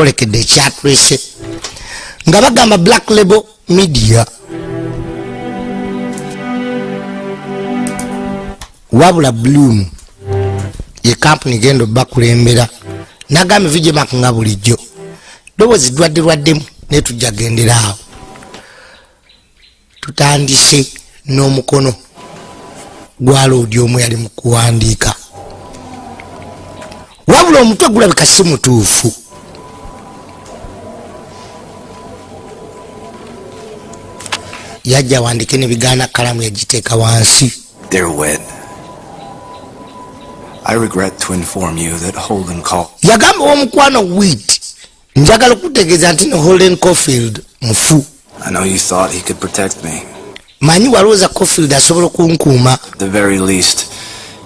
Twolekedde ekyatulese nga bagamba Black Label Media. Wabula Bloom ye kampuni genda bakulembera nagamba VJ Mark nga bulijjo ddoboozi ddwadde lwaddemu naye tujja gendera awo. Tutandise n'omukono gwa loodi omu yali mu kuwandiika, wabula omutwe gulabika si mutuufu. Yajja awandike ne bigaana, kalamu yagiteeka wansi. Dear Whit, I regret to inform you that Holden called. Yagamba omukwano Wit, njagala okutegeeza nti no Holden Caulfield mufu. I know you thought he could protect me. Manyi walowooza Caulfield asobola okunkuuma. At the very least,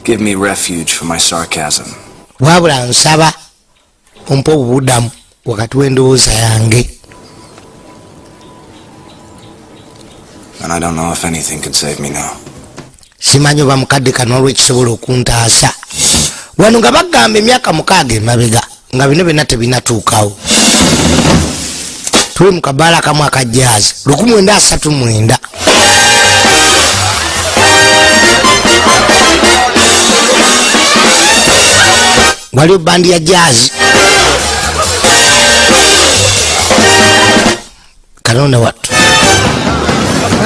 give me refuge from my sarcasm. Wabula nsaba ompa obubudamu wakati w'endowooza yange. And I don't know if anything could save me now. Simanyi oba mukadde kano olwekisobola okuntaasa. Wano nga bagamba emyaka 6 emabega nga bino byonna tebinatuukawo. Tuli mu kabaala akamu aka jazz 1939. Waliwo bandi ya jazz. Kalonda wattu.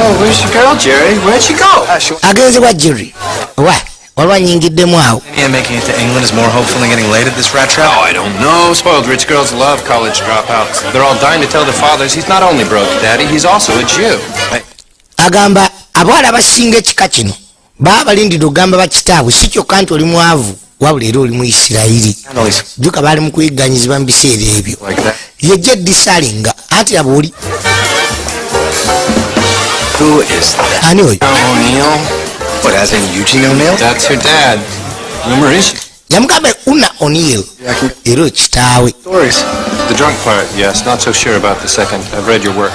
Oh, where's your girl, Jerry? Where'd she go? Agenze wa Jerry. Wa, waliwo anyingiddemu awo. Yeah, making it to England is more hopeful than getting laid at this rat trap. Oh, I don't know. Spoiled rich girls love college dropouts. They're all dying to tell their fathers he's not only broke, Daddy, he's also a Jew. Agamba abawala abasinga ekika kino baba balindidde okugamba bakitaabwe si kyokka nti oli mwavu wabula era oli mu Isirayiri. Jjuka baali mu kuyigganyizibwa mu biseera ebyo. Like that. Ye J.D. Salinga anti laba oli. Who is that? Ani oyo? O'Neill. What, as in Eugene O'Neill? That's her dad. Rumor is Yamugamba Una O'Neill era oyo kitaawe. Stories. the drunk part, yes. Not so sure about the second. I've read your work.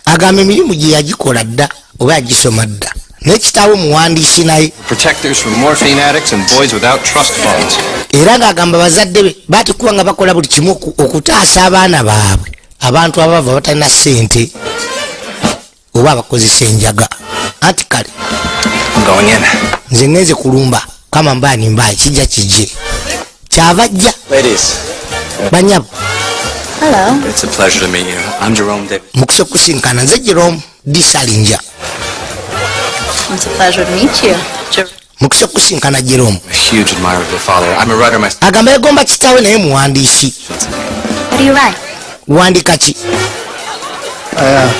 Agamba emirimu gye yagikola dda oba yagisoma dda naye kitaawe muwandiisi naye. Protectors from morphine addicts and boys without trust funds. Era ng'agamba bazadde be baatikuba nga bakola buli kimu okutaasa abaana baabwe abantu abava batalina ssente oba abakozesa enjaga. Anti kale I'm going in. nze ngenze kulumba kama mbaani mbayi kijja kijje kyava ajja. Ladies, Banyabo. Hello. it's a pleasure to meet you. I'm Jerome Davis. Mukisa okusinkana nze Jerome D. Salinja. It's a pleasure to meet you. Mukisa okusinkana Jerome. I'm a huge admirer of your father. I'm a writer myself. Agamba yegomba kitaawe naye muwandiisi. What do you write? Wandika ki? I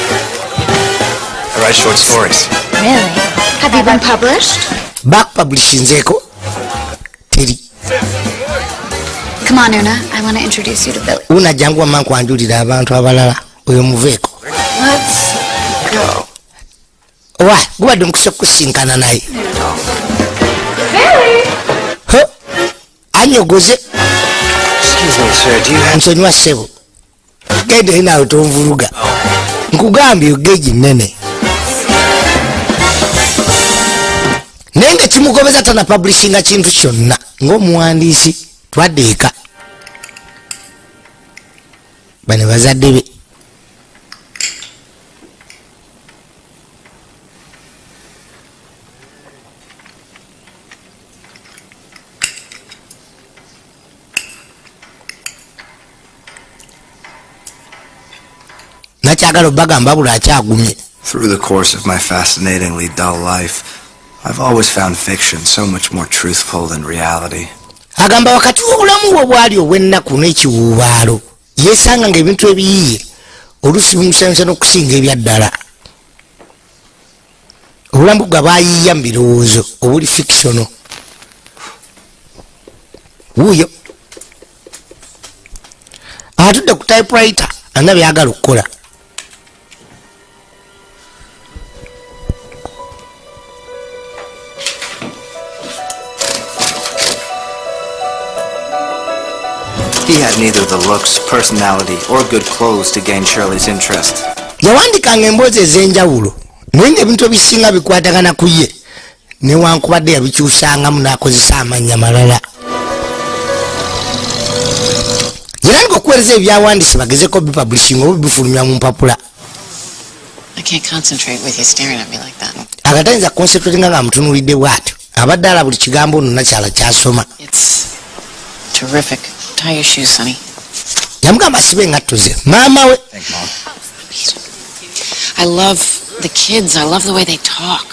write short stories. Really? Have you been published? Bakupublishinzeeko? Teri. Come on, Una. I want to introduce you to Billy. Una jangu wamma nkwanjulira abantu abalala oyo muveeko. Let's go. Owa gubadde omukisa okusinkana naye. Ho, anyogoze. Excuse me, sir. Do you have... Nsonyiwa ssebo. Genda eri naawe tonvuluga. Nkugambye geegi nnene. Naye nga kimugobeza tana publishinga kintu kyonna ng'omuwandiisi twadde eka. Bano bazadde be. Nakyagala obbagamba bula akyagumye. Through the course of my fascinatingly dull life, I've always found fiction so much more truthful than reality. Agamba wakati w'obulamu bwe bwali obw'ennaku n'ekiwuubaalo yeesanga ng'ebintu ebiyiiye oluusi bimusanyusa n'okusinga ebya ddala. Obulamu bwe bwayiiya mu birowoozo obuli fictional. Wuuyo atudde ku typewriter alina by'ayagala okukola. He had neither the looks, personality, or good clothes to gain Shirley's interest. Yawandikanga emboozi ez'enjawulo naye ng'ebintu ebisinga bikwatagana ku ye newankubadde yabikyusangamu n'akozesa amannya malala. Yatandika okuweereza ebyawandiise bagezeko bipublishing oba bifulumya mu mpapula. I can't concentrate with you staring at me like that. Akatayinza concentratinga nga amutunuulidde bw'atyo, abadde ala buli kigambo ono nakyala kyasoma. It's terrific. Tie your shoes, Sonny. Yamugamba asibe engatto ze, maama we. Thank Mom. I love the kids. I love the way they talk.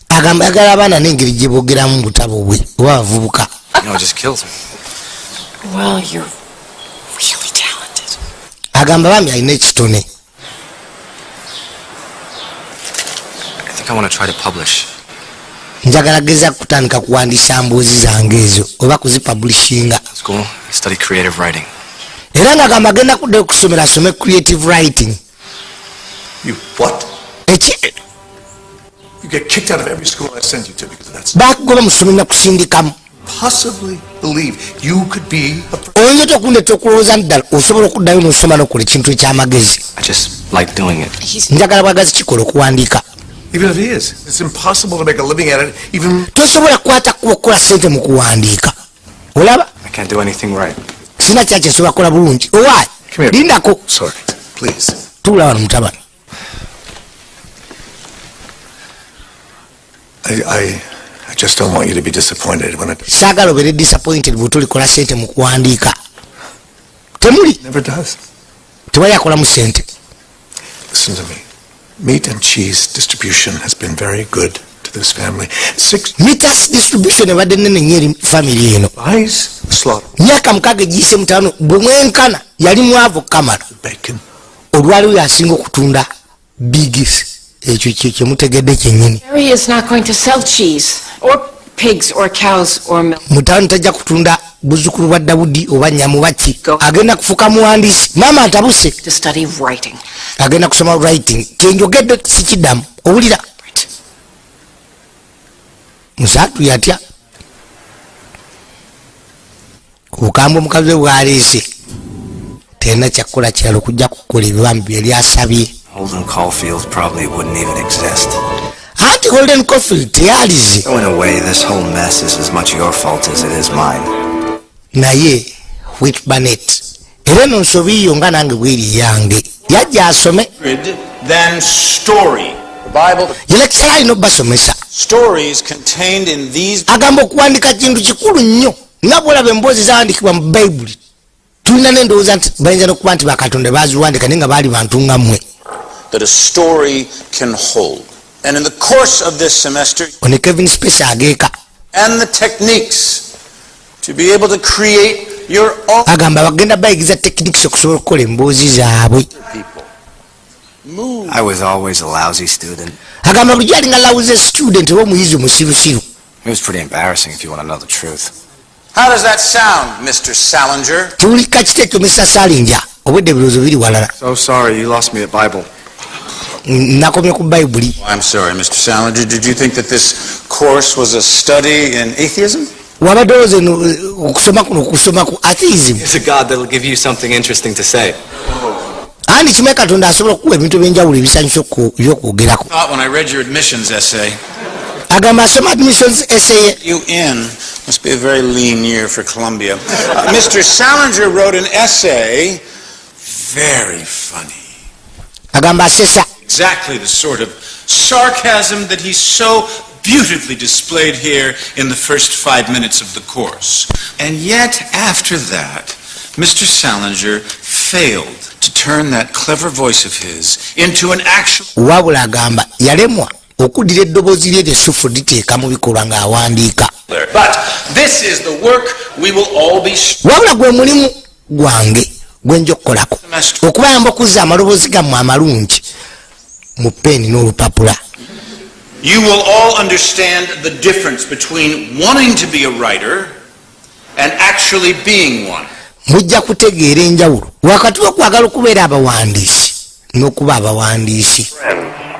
Agamba ayagala abaana n'engeri gye boogeramu mu butabo bwe oba abavubuka. It just kills me. Well, you're really talented. Agamba bambi alina ekitone. I think I want to try to publish. Njagala geza kutandika kuwandiisa mboozi zange ezo oba kuzipublishinga. School, study creative writing. Era ng'agamba agenda kuddayo okusomera asome creative writing. You what? Eki? You get kicked out of every school I send you to because of that. Bakugoba mu ssomero nakusindikamu. Possibly believe you could be a Oyinza otya okundeeta okulowooza nti ddala osobola okuddayo n'osoma n'okola ekintu ekyamagezi? I just like doing it. He's Njagala bwagazi kikola okuwandiika. Even if he is, it's impossible to make a living at it. Even Tosobola kukwata kuba okukola ssente mu kuwandiika, olaba. I can't do anything right. Sina kyaki nsobola kukola bulungi owaayi. Come here. Lindako. Sorry, please. Tuula wano, mutabani. I just don't want you to be disappointed when it Saagala obeere disappointed bwetulikola ssente mu kuwandiika. Temuli. never does. Tewali akolamu ssente. Listen to me. Meat and cheese distribution has been very good to this family. Six Mitas distribution ebadde nene nnyo eri family eno. buys slaughter Myaka 6 egiyise, mutano bwe mwenkana yali mwavu kamala. bacon. Olwaliwo yasinga okutunda bigis, ekyo kye kyemutegedde kyennyini. Harry is not going to sell cheese or pigs or cows or milk. Mutabani tajja kutunda buzzukulu bwa Dawudi oba nyamu baki, agenda kufuuka muwandiisi. Maama atabuse. To study writing. Agenda kusoma writing. Kyenjogedde sikiddamu, owulira? Musaatu yatya obukambwe omukazi we bwaleese, talina kyakukola kirala okujja kukola ebibambi byeyali asabye. Holden Caulfield probably wouldn't even exist. Anti Holden Caulfield teyalize. So in a way, this whole mess is as much your fault as it is mine. Naye Whit Barnett, era eno nsobi yo nga nange bweri yange. Yajja asome. Than story. The Bible, Yalekisala alina obbasomesa. stories contained in these Agamba okuwandika kintu kikulu nnyo, nga bwolaba emboozi zawandikibwa mu Bayibuli, tulina n'endowooza nti bayinza n'okuba nti bakatonda baziwandika, naye nga baali bantu nga mmwe. that a story can hold. And in the course of this semester, Ono Kevin Space ageeka. and the techniques to be able to create your own Agamba bagenda bayigiza techniques okusobola okukola emboozi zaabwe. people. Move I was always a lousy student. Agamba bulijjo alinga lousy student oba omuyizi omusirusiru. It was pretty embarrassing if you want to know the truth. How does that sound, Mr. Salinger? Kiwulika kiti ekyo, Mr Salinger? Obwedde ebirowoozo biri walala. So sorry, you lost me at Bible. Nakomye ku Bayibuli. I'm sorry, Mr. Salinger. Did you think that this course was a study in atheism? Wabadde olowooza eno okusoma kuno okusoma ku atheism? It's a God that'll give you something interesting to say. Andi kimanyi Katonda asobola okukuwa ebintu ebyenjawulo ebisanyusa ebyokwogerako. Thought when I read your admissions essay, Agamba asoma admissions essay. you in must be a very lean year for Columbia. Mr. Salinger wrote an essay, very funny. Agamba asesa. Exactly the sort of sarcasm that he so beautifully displayed here in the first 5 minutes of the course. And yet, after that, Mr. Salinger failed to turn that clever voice of his into an actual Wabula agamba yalemwa okuddira eddoboozi lye lyessufu liteeka mu bikolwa ng'awandiika. But this is the work we will all be Wabula gwe mulimu gwange gwe nja okukolako, okubayamba okuzza amaloboozi gammwe amalungi mu peeni n'olupapula. You will all understand the difference between wanting to be a writer and actually being one. Mujja kutegeera enjawulo wakati w'okwagala okubeera abawandiisi n'okuba abawandiisi.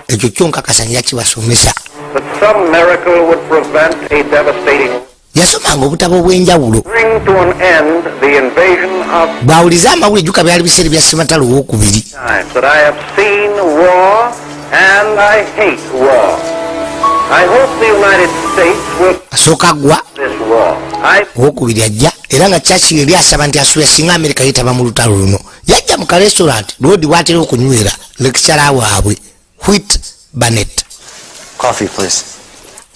Ekyo kyonkakasa nja kibasomesa. That some miracle would prevent a devastating Yasomanga obutabo obw'enjawulo. bring to an end the invasion of Bw'awuliza amawulire, juka byali biseera bya ssematalo owokubiri. times that I have seen war and I hate war. I hope the United States will Asooka gwa this war. I Owokubiri ajja era nga Churchill eri asaba nti asuubira singa Amerika yetaba mu lutalo luno. Yajja mu karestaurant lwodi bwatera okunywera lecturer waabwe Whit Barnett. Coffee, please.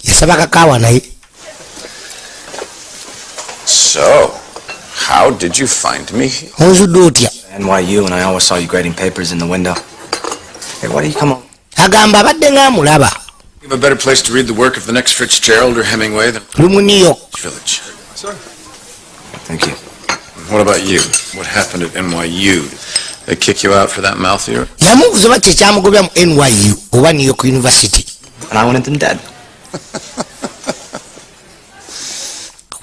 Yasaba kakaawa naye. So, how did you find me? Onzudde otya? NYU, and I always saw you grading papers in the window. Hey, why do you come on? Agamba abadde ng'amulaba. You have a better place to read the work of the next Fitzgerald or Hemingway than Lumu New York. Village. Thank you. What about you? What happened at NYU? They kick you out for that mouth of yours? Yamubuuza oba kyekyamugobya mu NYU oba New York University. And I wanted them dead.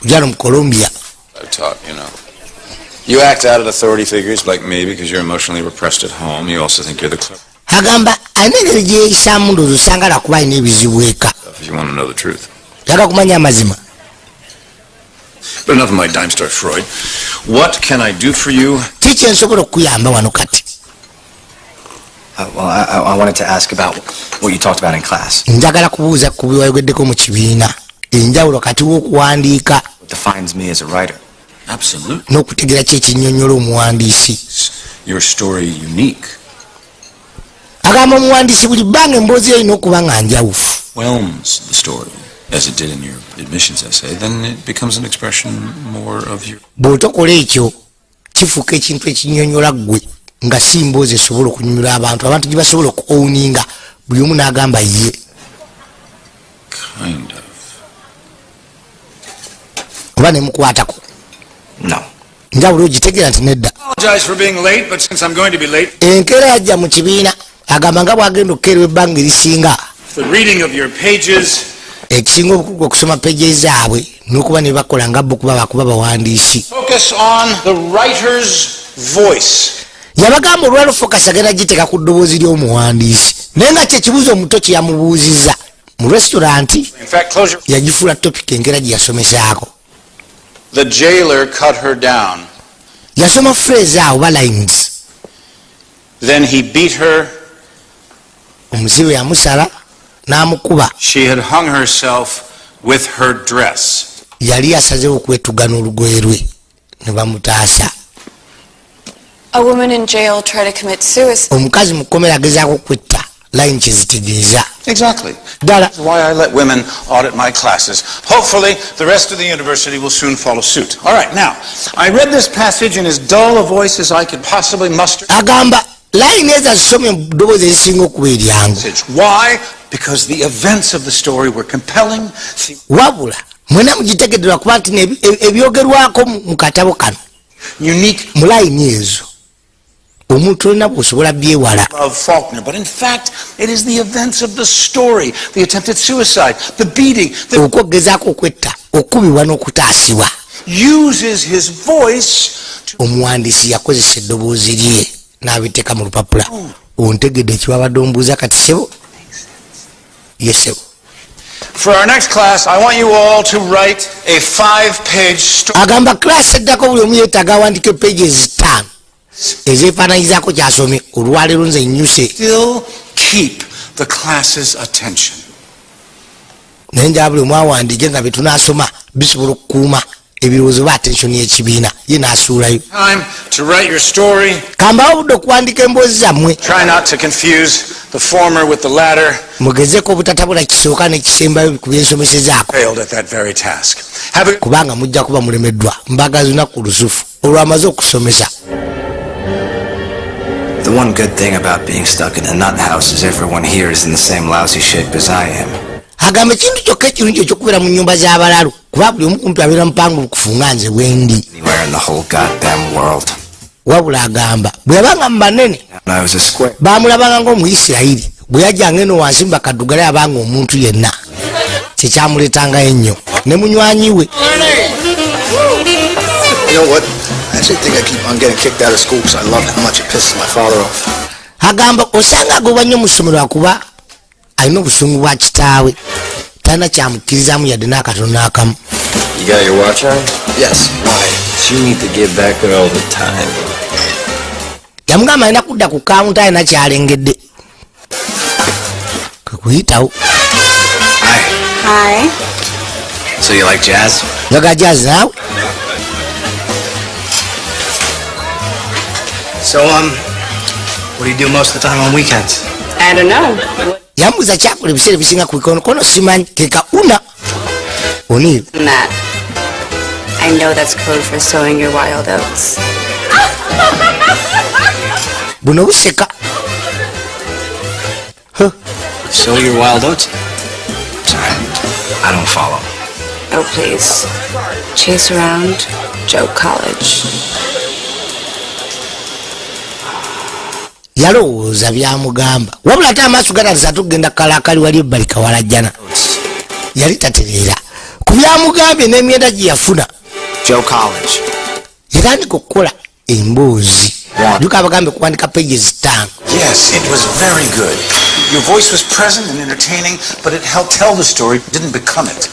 Kujalo mu Columbia. I've taught. You act out at authority figures like me because you're emotionally repressed at home. You also think you're the clever Agamba alina engeri gyeyisaamu, ndowooza osanga lwakuba alina ebizibu eka. If you want to know the truth. Yaga kumanya amazima. But enough of my dime store Freud. What can I do for you? Ki kyensobola okukuyamba wano kati? Well, I wanted to ask about what you talked about in class. Njagala kubuuza ku byewayogeddeko mu kibiina, enjawulo kati w'okuwandiika What defines me as a writer? Absolutely. n'okutegeera ki ekinnyonnyola omuwandiisi. Your story unique. Agamba omuwandiisi buli bbanga emboozi ye erina okuba nga njawufu. Whelms the story, as it did in your admissions essay, then it becomes an expression more of your Bw'otokola ekyo, kifuuka ekintu ekinnyonnyola ggwe nga si mboozi esobola okunyumira abantu, abantu gye basobola okuowninga buli omu n'agamba ye. Kind of. Oba nemukwatako. No. Njawulo ogitegeera nti nedda. Apologize for being late, but since I'm going to be late, Enkeera yajja mu kibiina, agamba nga bwagenda okukeerwa ebbanga erisinga, the reading of your pages ekisinga obukulu kwe okusoma peje zaabwe n'okuba ne bakola nga bo kuba bakuba bawandiisi. Focus on the writer's voice. Yabagamba olwalo focus agenda giteeka ku ddoboozi ly'omuwandiisi, naye nga kyekibuuzo omuto kye yamubuuzizza mu restaurant In fact, close your. yagifuula topic enkeera gye yasomesaako. The jailer cut her down. Yasoma phrase awo ba lines. Then he beat her. Omusibe yamusala n'amukuba. She had hung herself with her dress. Yali asazewo okwetuga n'olugoye lwe ne bamutaasa. A woman in jail tried to commit suicide. Omukazi mu kkomera agezaako kwetta, line kyezitegeeza. Exactly. Ddala. That's why I let women audit my classes. Hopefully, the rest of the university will soon follow suit. All right, now, I read this passage in as dull a voice as I could possibly muster. Agamba layini ezo azisomye mu ddoboozi erisinga okuba eryangu. Why? Because the events of the story were compelling. Wabula mwena mugitegedde lwakuba nti ebyogerwako mu katabo kano Unique mu layini ezo omuntu olina bw'osobola byewala. Of Faulkner. But in fact, it is the events of the story, the attempted suicide, the beating, that Okwogezaako okwetta, okubibwa n'okutaasibwa. Uses his voice to Omuwandiisi yakozesa eddoboozi lye n'abiteeka mu lupapula. Ontegedde ekiwabadde omubuuza kati, sebo? Ye sebo. For our next class, I want you all to write a 5-page story. Agamba class eddako buli omu yeetaaga awandika pages 5 ezeefaananyizaako kyasomye. Olwaleero nze nnyuse. Still keep the class's attention. Naye njaba buli omu awandiike nga byetunaasoma bisobola okukuuma ebirowoozo ba attention y'ekibiina. Ye n'asuulayo. Time to write your story. Kambawo obudde okuwandiika emboozi zammwe. Try not to confuse the former with the latter. Mugezeko obutatabula kisooka n'ekisembayo ku byensomesezaako. Failed at that very task. Have a Kubanga mujja kuba mulemeddwa. Mbagazi lunaku lusufu olwamaze okusomesa. The one good thing about being stuck in a nut house is everyone here is in the same lousy shape as I am. Agamba ekintu kyokka ekirungi ekyokubeera mu nyumba z'abalalu kuba buli omu kumpi abeera mupangukufu nga nze bwendi. Anywhere in the whole goddamn world. Wabula agamba bwe yabanga mu banene And I was a square. bamulabanga ng'omuyisirayiri, bwe yajjanga eno wansi mu bakaddugala yabanga omuntu yenna, kyekyamuleetangayo ennyo ne munywanyi we. You know what? I actually think I keep on getting kicked out of school because I love how much it pisses my father off. Agamba osanga agobwa nnyo mu ssomero akuba alina obusungu bwa kitaawe, talina kyamukkirizamu yadde n'akatono n'akamu. You got your watch on? Yes. Why? You need to get back there all the time. Yamugamba alina kudda ku kawunta, alina kyalengedde kwe kuyitawo. Hi. So you like jazz? Njaga jazz naawe. So, what do you do most of the time on weekends? I don't know. Yambuuza kyakola ebiseera ebisinga ku weekend kono simanyi keka una O'Neal. Matt, I know that's code for sowing your wild oats. Buno buseka. Sow your wild oats? Sorry, I don't follow. Oh, please. Chase around Joe College. Yalowooza byamugamba wabula ate amaaso gatandise ate okugenda kalakali wali ebbali kawalajjana yali tatereera ku byamugambye n'emyenda gye yafuna. Joe College. Yatandika okukola emboozi juka abagambe kuwandika pages 5. Yes, it was very good. Your voice was present and entertaining, but it helped tell the story, didn't become it.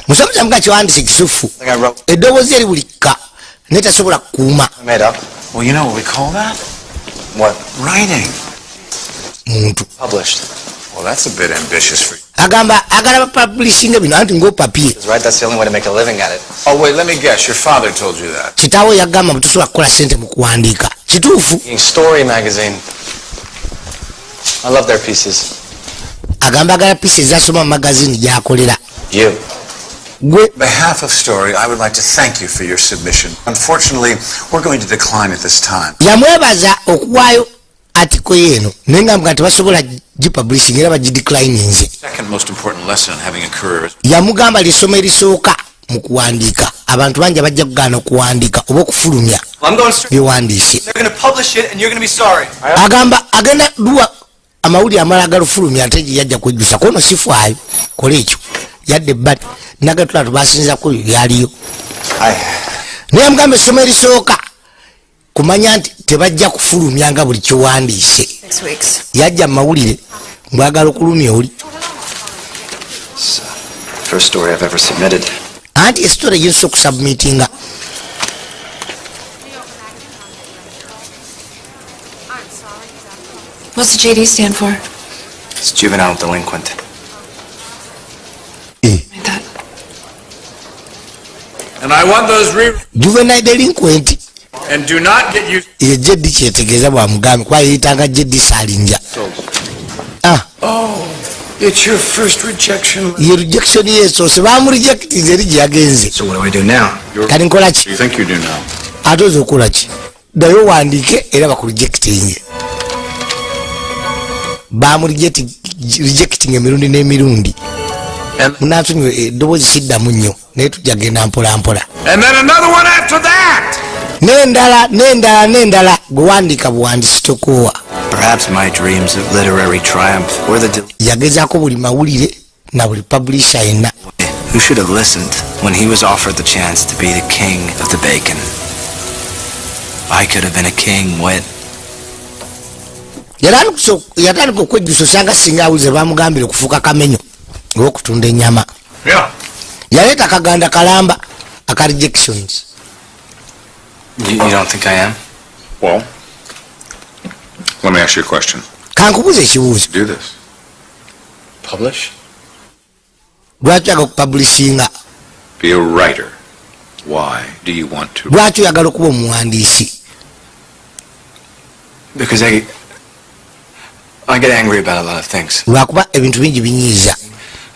Musomesa muga kiwandiise kisufu eddoboozi eri buli kka naye tasobola kukuuma. Made up. Well, you know what we call that? What? Writing. Muntu. Published. Well, that's a bit ambitious for you. Agamba agala publishing bino anti ng'opapye. Right, that's the only way to make a living at it. Oh, wait, let me guess. Your father told you that. Kitaawo yagamba mutusobola kukola ssente mu kuwandiika. Kituufu. Story magazine. I love their pieces. Agamba agala pieces zasoma magazine gy'akolera. You. Gwe. On behalf of Story, I would like to thank you for your submission. Unfortunately, we're going to decline at this time. Yamwebaza okuwaayo article yeno naye nga tebasobola gipublishing era bagideclininze. Second most important lesson in having a career is Yamugamba lisoma erisooka mu kuwandiika abantu bangi bajja kugaana okuwandiika oba okufulumya I'm going straight. byewandiise. They're going to publish it and you're going to be sorry. Agamba agenda duwa amawulire amala agalufulumya ate gye yajja kwejjusa kono sifaayo kola ekyo yadde ebbali nagatula tubasinza ku ebyo byaliyo. Naye yamugamba essomo erisooka kumanya nti tebajja kufulumya nga buli kyewandiise. 6 weeks. Yajja mu mawulire mbwagala okulumya oli. First story I've ever submitted. Anti esitore gyensoose okusubmitinga. What's the JD stand for? It's juvenile delinquent. Like that. And I want those re Juvenile delinquent. And do not get used. Ye JD kyetegeeza bw'amugambe kuba yeeyitanga JD Salinger. Ah. Oh, it's your first rejection. Ye rejection yeesoose bamurejectinze eri gye yagenze. So what do I do now? Kati nkola ki? You think you do now? Ate oza okukola ki? Ddayo owandiike era bakurejectinge. Bamurejecting emirundi n'emirundi. Munansonyiwe eddoboozi siddamu nnyo naye tujja kugenda mpola mpola. And then another one after that. N'endala n'endala n'endala gwe wandiika buwandiisi tokoowa. Perhaps my dreams of literary triumph were the Yagezaako buli mawulire na buli publisher yenna. who should have listened when he was offered the chance to be the king of the bacon. I could have been a king, Wit. Yatandika okwejjusa osanga singa awulize bamugambire okufuuka kamenyo olw'okutunda ennyama. Yeah. Yaleeta akaganda kalamba aka rejections. You don't think I am? Well, let me ask you a question. Kankubuuze ekibuuzo. Do this. Publish? Lwaki oyagala okupublishinga? Be a writer. Why do you want to? Lwaki oyagala okuba omuwandiisi? Because I get angry about a lot of things. Lwakuba ebintu bingi binyiiza.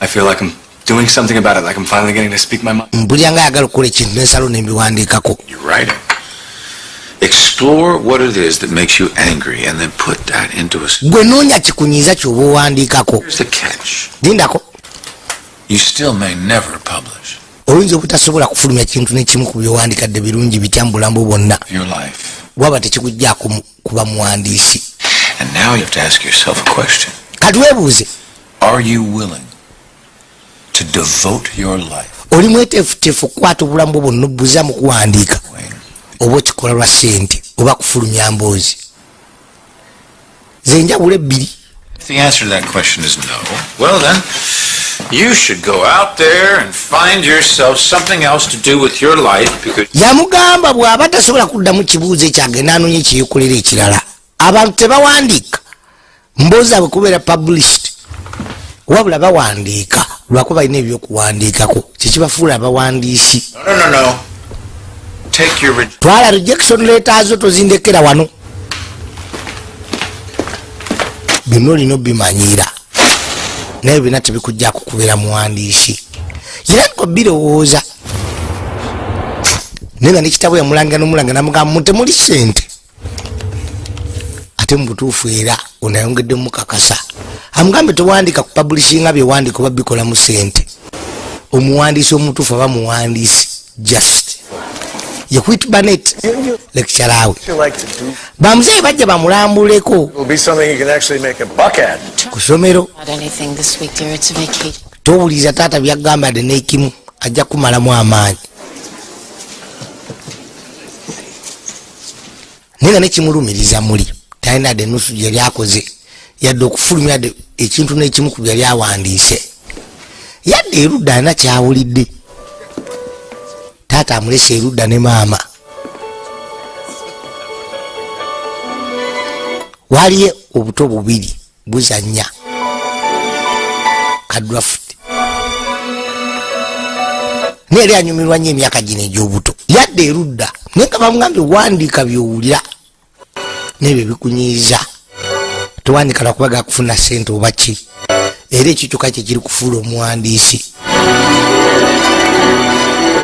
I feel like I'm doing something about it, like I'm finally getting to speak my mind. Mpulira nga ayagala okukola ekintu n'ensalo ne mbiwandiikako. You write it. Explore what it is that makes you angry and then put that into a... Gwe noonya kikunyiiza ky'oba owandiikako. Here's the catch. Lindako. You still may never publish. Oyinza obutasobola kufulumya kintu n'ekimu ku by'owandiikadde birungi bitya mu bulamu bwonna. Your life. Waba tekikuggyako kuba muwandiisi. And now you have to ask yourself a question. Kati weebuuze. Are you willing to devote your life? Oli mweteefuteefu okukwata obulamu bwo bwonna obbuza mu kuwandiika oba okikola lwa ssente oba kufulumya mboozi. Ze njawulo ebbiri. If the answer to that question is no, well then, you should go out there and find yourself something else to do with your life because... Yamugamba bw'aba tasobola kuddamu kibuuzo ekyo agenda anoonye kyeyekolera ekirala. Abantu tebawandiika mboozi zaabwe kubeera published wabula bawandiika Lwakuba balina ebyokuwandiikako, kyekibafuula abawandiisi. No, no, no. Take your Twala rejection letters zo, tozindekera wano. Byonna olina obimanyiira, naye byonna tebikujjako kubeera muwandiisi. Era birowooza, naye nga nekitabo yamulangira nomulangira, namugamba mu temuli sente. Ate mu butuufu era onayongedde mukakasa, amugambe tewandika ku publishinga, byewandika oba bikolamu sente. Omuwandiisi omutuufu aba muwandiisi just ye Whit Barnett, lecturer we. You like to do Bamuzeeyi bajja bamulambuleko will be something you can actually make a buck at. ku ssomero. Not anything this week, dear. It's a vacation. Towuliriza taata byagamba dde n'ekimu, ajja kumalamu amaanyi, naye nga nekimulumiriza muli talina dde nusu gyeyali akoze, yadde okufulumya dde ekintu n'ekimu ku byali awandiise. Yadde erudda alina kyawulidde, taata amulese erudda ne maama. Waliyo obuto bubiri buzanya ka draft, naye yali anyumirwa nnyo emyaka gino egy'obuto. Yadde erudda, naye nga bamugambye, wandiika byowulira nebyo bikunyiiza, tewandika lwakuba gakufuna sente oba ki. Era ekyo kyokka kyekiri kufuula omuwandiisi,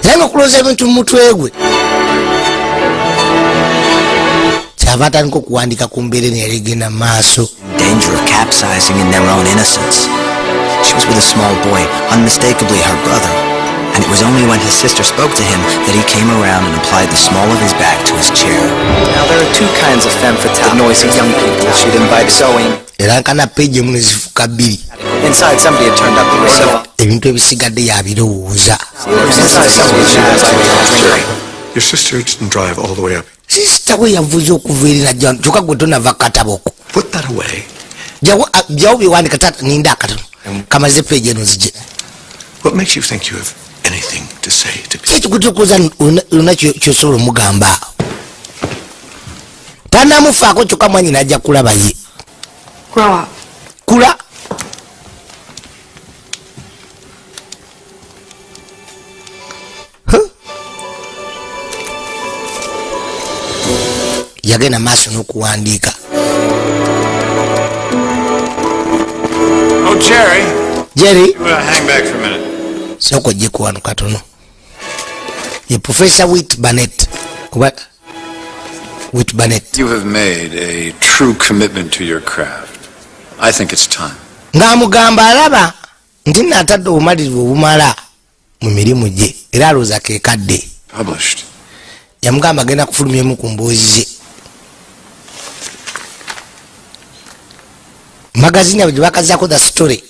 naye nga okulowooza ebintu mu mutwe gwe, kyava atandika okuwandika ku mbeera eno yali egenda mu maaso. Danger of capsizing in their own innocence. She was with a small boy, unmistakably her brother. And it was only when his sister spoke to him that he came around and applied the small of his back to his chair. Now there are two kinds of femme fatale. The noisy young people she'd invite sewing. Era nkana peegi emu nezifuuka bbiri. Inside somebody had turned up the radio. Ebintu ebisigadde yabirowooza. Inside somebody had turned up. Your sister didn't drive all the way up. Sister we yavuze okuva eri najja, kyokka gwe tonava kataboko. Put that away. Jawo byewandika. Taata, ninda akatono kamaze peegi eno zije. What makes you think you have anything to say to Ki ekikutukuza olina kyosobola omugamba? Tanamufaako, kyokka mwanyina ajja kulaba ye. Grow up. Kula. Huh? Yagenda maaso n'okuwandiika. Oh, Jerry. Jerry. You, hang back for a minute. Sooka ojjeko wano katono. Ye Professor Whit Barnett, oba Whit Barnett. You have made a true commitment to your craft. I think it's time. Ng'amugamba alaba nti naatadde obumalirivu obumala mu mirimu gye, era alowooza kekadde. Published. Yamugamba agenda kufulumyamu ku mboozi ze magazini abo gye bakazaako The Story.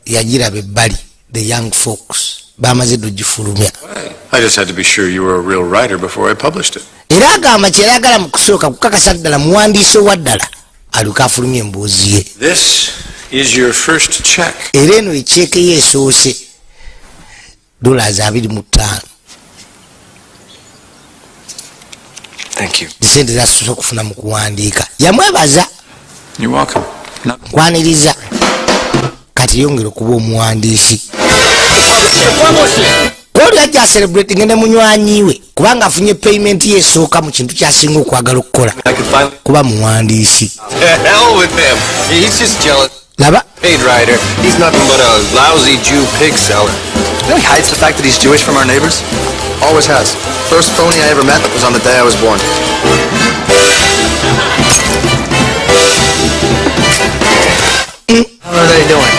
Yagiraba ebbali, The Young Folks bamaze dde ogifulumya. I just had to be sure you were a real writer before I published it. Era agamba kyeyagala mu kusooka kukakasa ddala muwandiisi owa ddala, alyoke afulumya emboozi ye. This is your first check. Era eno ekyeke ye esoose, $25. Thank you. Sente zasoose okufuna mu kuwandiika. Yamwebaza. You're welcome. Not Nkwaniriza, kati yongera okuba omuwandiisi. Koli ajja celebrating ne munywanyi we kubanga afunye payment ye esooka mu kintu kyasinga okwagala okukola, I could finally. kuba muwandiisi. To hell with him. He's just jealous. Laba. Paid writer. He's nothing but a lousy Jew pig seller. You know he hides the fact that he's Jewish from our neighbors? Always has. First phony I ever met was on the day I was born. How are they doing?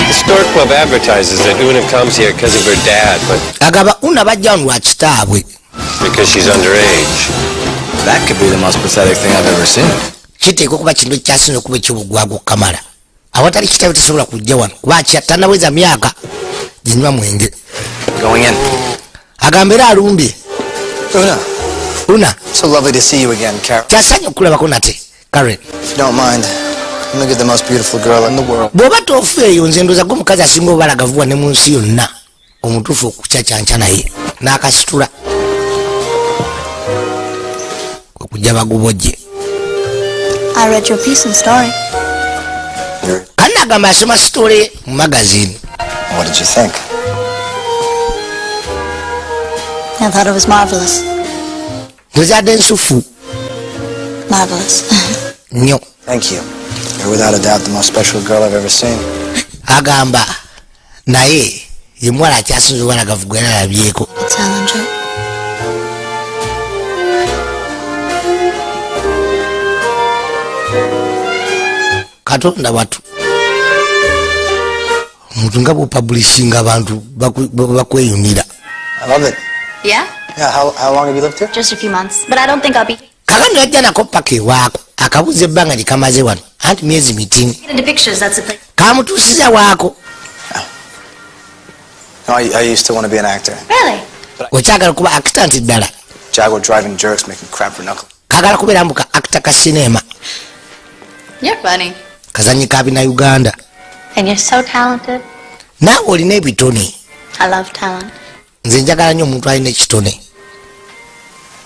The Stork Club advertises that Una comes here because of her dad, but Agaba Una bajja wano lwa kitaabwe. because she's underage. That could be the most pathetic thing I've ever seen. Kiteekwa okuba kintu ekyasinza okuba ekyobugwaga okukamala. Awatali kitaawe tasobola kujja wano kuba tanaweza myaka ginywa mwenge. Going in. Agamba era alumbye. Una. Una. So lovely to see you again, Carol. Kyasanya okulabako nate, Karen. If you don't mind, let me get the most beautiful girl in the world. Bw'oba tofeeyo, nze ndowooza gwe omukazi asinga obubalagavu ne mu nsi yonna omutuufu okukyakyanca naye n'akasitula okujja bagubojje. I read your piece and story. Agamba asoma story mu magazine. What did you think? I thought it was marvelous. Ndozadde nsufu. Marvelous. Nnyo. Thank you. You're without a doubt the most special girl I've ever seen. Agamba naye ye muwala akyasinze obwanagavu gwe nalabyeko. Salinger. Katonda watu omuntu nga bw'opublishinga abantu bakweyunira. I love it. Yeah? Yeah, how long have you lived here? Just a few months, but I don't think I'll be. Kakano yajja nako paka ewaako akabuuza ebbanga lye kamaze wano anti myezi mitini. Get into pictures, that's the place. Kamutuusiza waako. No, I used to want to be an actor. Really? Okyagala kuba actor nti ddala. Jaguar driving jerks making crap for knuckle. Kagala kubeera mbu ka actor ka sinema. You're funny. Kazanyi ka bina Uganda. And you're so talented. Naawe olina ebitone. I love talent. Nze njagala nnyo omuntu alina ekitone.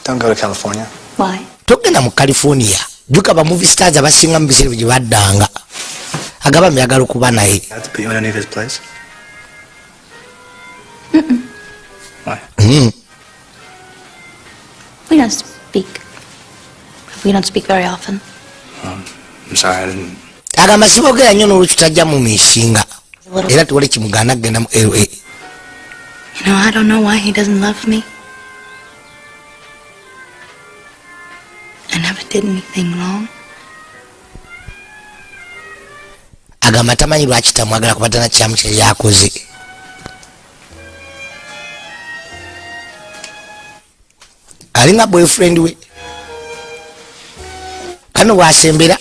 Don't go to California. Why? Togenda mu California. Jjuka ba movie stars abasinga mu biseera gye baddanga. Agaba myagala okuba naye. Have to put you in any of his place? Why? We don't speak. We don't speak very often. I'm sorry, I didn't. Agamba sibogera nnyo n'olwekyo tajja mu misinga. Era tewali kimugaana kugenda mu LA. You know, I don't know why he doesn't love me. I never did anything wrong. Agamba tamanyi lwaki tamwagala kuba tana kyamu kye yakoze. Alinga boyfriend we. Kano wasembera.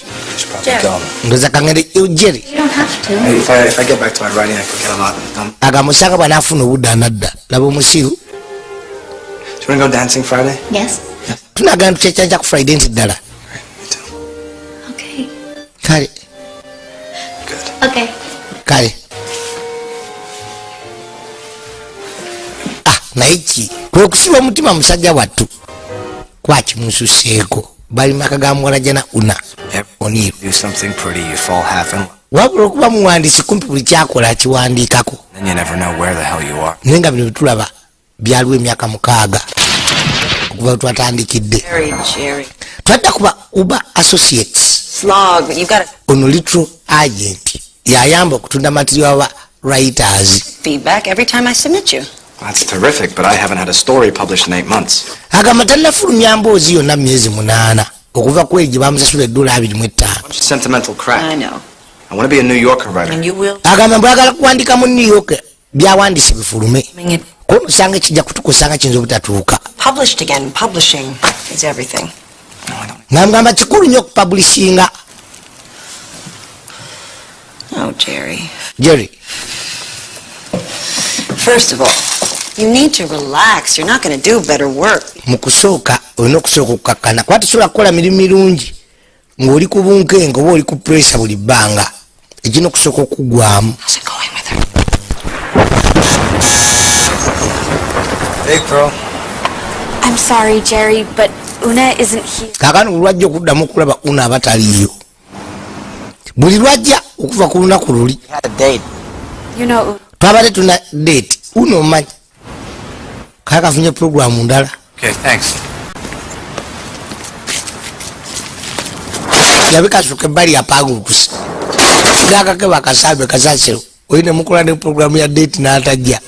Ndoza kangende Jerry. You don't have to. If I get back to my writing, I could get a lot done. Agamusanga bw'anaafuna obudde anadda. Laba omusiru. Do you want to go dancing Friday? Yes. Tunagenda tukyekyanjja ku Friday nti ddala. Okay. Kale. Good. Okay. Kale. Ah, naye ki? Kwe kusiba omutima musajja wattu. Kwakimususeeko. Bali maka ga muwala jana Una. O'Neill. Do something pretty, you fall half in. Wabula okuba muwandiisi kumpi buli kyakola akiwandiikako. Then you never know where the hell you are. Naye nga bino bitulaba byaliwo emyaka 6 okuva twatandikidde. Twadda kuba Uber Associates. Slog, but you've got ono little agent yayamba okutunda material wa writers. Feedback every time I submit you. That's terrific, but I haven't had a story published in 8 months. Agamba tannafulumya mboozi yonna myezi 8 okuva ku egi bamusasula $25. Sentimental crap. I know. I want to be a New Yorker writer. And you will. Agamba mbwagala kuwandika mu New York byawandiise bifulume. Kono osanga kijja kutukusanga kiyinza obutatuuka. Published again. Publishing is everything. Ngamba kikulu nnyo okupublishinga. Oh, Jerry. Jerry. First of all, you need to relax. You're not going to do better work. Mu kusooka olina okusooka okukakkana kuba tosobola kukola mirimu mirungi ng'oli ku bunkenke oba oli ku pressure buli bbanga. Ekirina okusooka okuggwamu. How's it going with her? Hey, Pearl. I'm sorry, Jerry, but Una isn't here. Kaakano buli lwajja okuddamu okulaba Una aba taliiyo. Buli lwajja okuva ku lunaku luli. You know, twabadde tuna date. Una omanyi. Kale kafunye programu ndala. Okay, thanks. Yabikasuka ebbali yapangulukusa. Gakakeba akasambe kasasiro. Oyina mukola ne programu ya date n'atajja.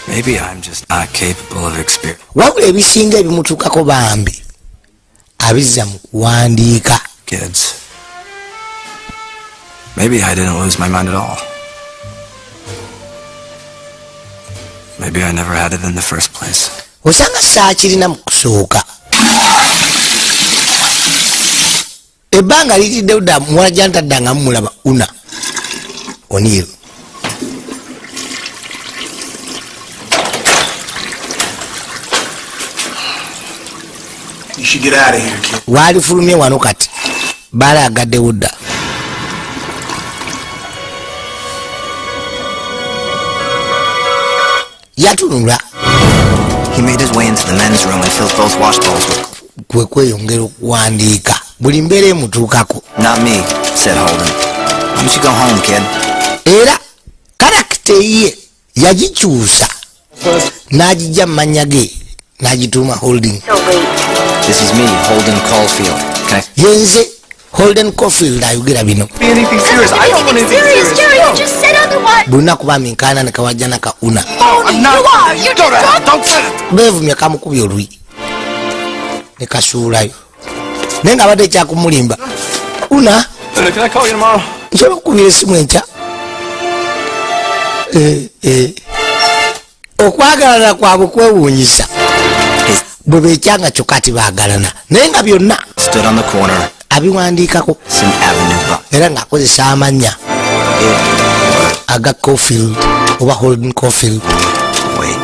Maybe I'm just not capable of experience. Wabula ebisinga ebimutuukako bambi abizza mu kuwandiika. Kids. Maybe I didn't lose my mind at all. Maybe I never had it in the first place. Osanga saakirina mu kusooka. Ebbanga liyitidde dda muwala gy'antadda mulaba Una O'Neill. You should get out of here, kid. Waalifulumye wano kati baali agaddewo dda. Yatunula. He made his way into the men's room and filled both wash bowls with Kwe kweyongera okuwandiika buli mbeera emutuukako. Not me, said Holden. Why don't you go home, kid? Era character ye yagikyusa n'agijja mu mannya ge n'agituuma Holding. This is me, Holden Caulfield. Can I Yenze Holden Caulfield ayogera bino. Be anything serious. I don't want anything Serious, serious. Jerry, you just said otherwise. Buli lunaku baminkana ne kawajja ka Una. Phony, you are. You're just Don't say it. Beevumya, kamukubye olwi ne kasuulayo, naye nga abadde ekyakumulimba Una. Can I call you tomorrow? Nsobola okukubira esimu enkya? Eh, eh. Okwagalana kwabwe kwewuunyisa bwe bekyanga, kyokka ati baagalana, naye nga byonna Stood on the corner, abiwandiikako St. Avenue Bar. era ng'akozesa amannya aga Caulfield oba Holden Caulfield. Wait.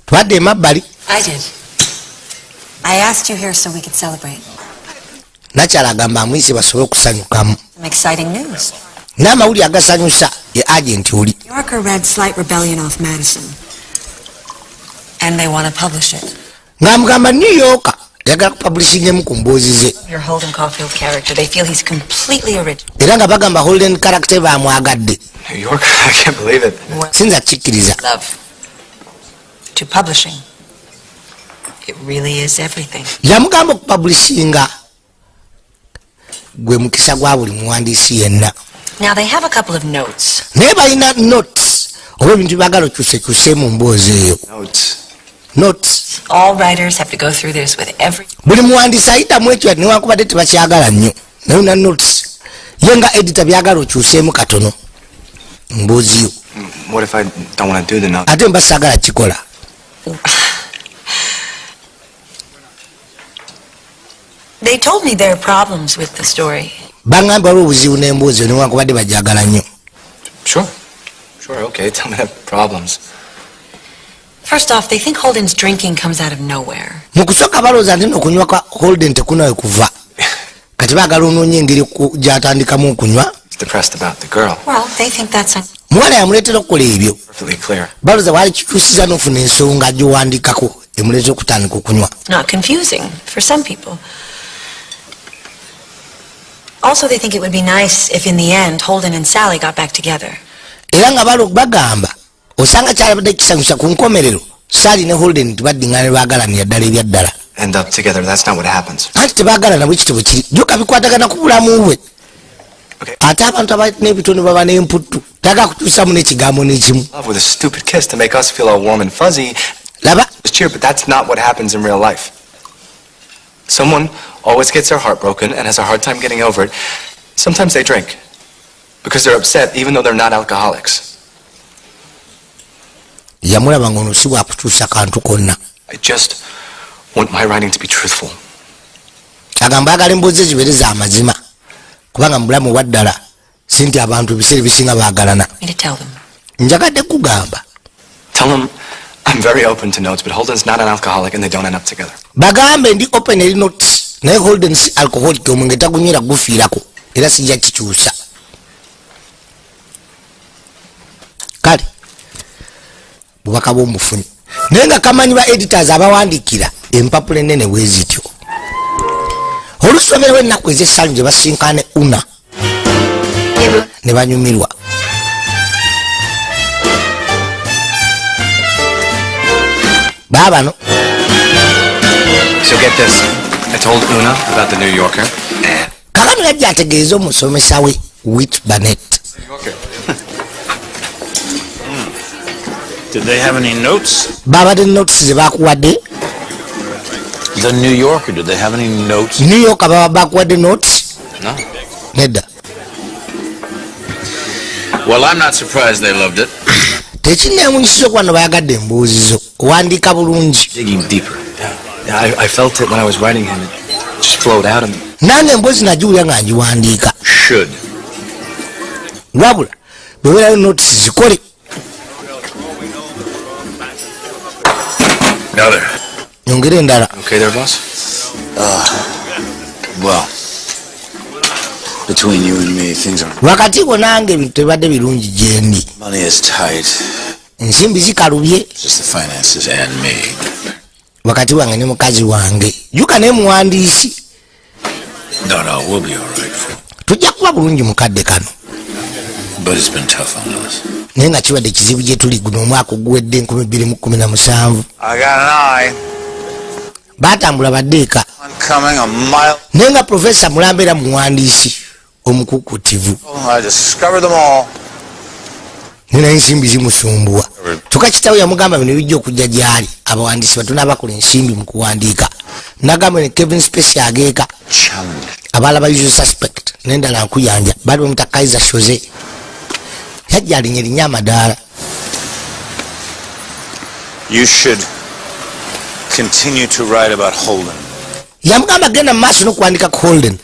Twadde emabbali. I did. I asked you here so we could celebrate. Nakyala agamba amuyise basobole okusanyukamu. Some exciting news. N'amawulire agasanyusa ye agenti oli. Yorker read Slight Rebellion off Madison. And they want to publish it. Ng'amugamba New York yagala kupublishingemu ku mboozi ze. Your Holden Caulfield character. They feel he's completely original. Era nga bagamba Holden character bamwagadde. New York? I can't believe it. Sinza kikkiriza. Love to publishing. It really is everything. Yamugamba okupublishinga gwe mukisa gwa buli muwandiisi yenna. Now they have a couple of notes. Naye balina notes oba ebintu byebagala okyusekyuse mu mboozi eyo. Notes. Notes. All writers have to go through this with every Buli muwandiisi ayitamu ekyo newankubadde tebakyagala nnyo, naye olina notes ye nga editor byagala okyuseemu katono mboozi yo. What if I don't want to do the notes? Ate mba saagala kikola? They told me there are problems with the story. Baŋŋambye waliwo obuzibu n'emboozi yo newankubadde bajagala nnyo. Sure. Sure, okay. Tell me the problems. First off, they think Holden's drinking comes out of nowhere. Mu kusooka balowooza nti okunywa kwa Holden tekunawe kuva, kati baagala onoonya engeri gy'atandikamu okunywa. He's depressed about the girl. Well, they think that's Muwala yamuleetera okukola ebyo. Perfectly clear. Balowooza waali kikyusiza n'ofuna ensonga gy'owandikako emuleetera okutandika okunywa. not confusing for some people. Also, they think it would be nice if in the end Holden and Sally got back together. Era nga balo bagamba osanga kyalabadde kisanyusa ku nkomerero Sally ne Holden tibaddiŋŋana ne baagalanira ddala ebyaddala. End up together. That's not what happens. Anti tebaagalana bwe kityo bwe kiri, joka bikwatagana ku bulamu bwe. Okay. Ate abantu abalina ebitono baba n'emputtu, tagala kukyusamu n'ekigambo n'ekimu. Love with a stupid kiss to make us feel all warm and fuzzy. Laba. It's cheer, but that's not what happens in real life. Someone always gets their heart broken and has a hard time getting over it. Sometimes they drink because they're upset, even though they're not alcoholics. Yamulaba ng'ono si bwakukyusa kantu konna. I just want my writing to be truthful. Agamba agala emboozi zibeere za mazima, kubanga mu bulamu obwa ddala si nti abantu ebiseera ebisinga baagalana. Me to tell them. Njagadde kugamba. Tell them I'm very open to notes, but Holden's not an alcoholic and they don't end up together. Bagambe ndi open eri notes, naye Holden si alcoholic, omwenge tagunywera gufiirako, era sijja kikyusa. Kale bubaka bw'omufunyi, naye nga kamanyi ba editors abawandiikira empapula ennene bwe zityo. Oluusi babeerawo ennaku ez'essanyu gye basinkane Una ne banyumirwa. Baabano. So get this. I told Una about the New Yorker. And Kakano yajja ategeeze omusomesa we Whit Barnett. New Yorker. Did they have any notes? Babadde notes ze bakuwadde? The New Yorker, did they have any notes? New York baba bakuwadde notes? No. Nedda. Well, I'm not surprised they loved it. Tekinneewunyisiza okuba no bayagadde embuuzi zo, owandiika bulungi. Digging deeper. Yeah, I felt it when I was writing him. It just flowed out of me. Nange emboozi nagiwulira nga ngiwandiika. Should. Wabula bwebeerayo notes zikole. Another. Nyongere endala. Okay there, boss? Well, between you and me, things are. Wakati wo nange ebintu tebibadde birungi gyendi. Money is tight. Ensimbi zikalubye. Just the finances and me. Wakati wange ne mukazi wange, juka naye muwandiisi. No, we'll be all right. For, Tujja kuba bulungi mukadde kano. but it's been tough on us. Naye nga kibadde kizibu gye tuli guno omwaka oguwedde 2017. I got an eye Baatambula badde eka. on coming a mile. Naye nga profesa mulamba era muwandiisi omukukutivu. I discovered them all. Naye ensimbi zimusumbuwa, kyokka kitaawe yamugamba bino bijja okujja gyali abawandiisi batono abakola ensimbi mu kuwandiika. Nagamba ne Kevin Spacey ageeka. Challenge. Abalala ba Usual Suspect nendala nkuyanja bali bamuta Kaiser Soze, yajja alinye linnya amadaala. You should continue to write about Holden. Yamugamba genda mu maaso n'okuwandika ku Holden.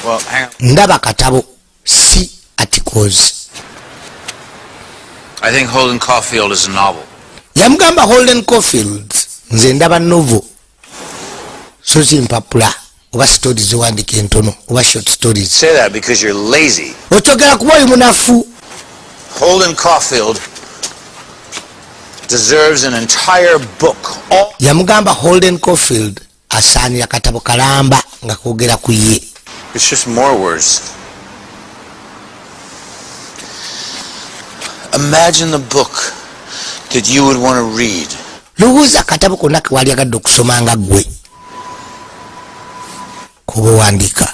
Well, hang on. Ndaba katabo, si articles. I think Holden Caulfield is a novel. Yamugamba Holden Caulfield nze ndaba novel, so si mpapula oba stories zowandika entono oba short stories. Say that because you're lazy. Okyogera kuba oli munafu. Holden Caulfield deserves an entire book. All Yamugamba Holden Caulfield asaanira katabo kalamba nga kwogera ku ye. It's just more words. Imagine the book that you would want to read. Lowooza akatabo konna ke wali agadde okusoma nga ggwe kuba owandiika.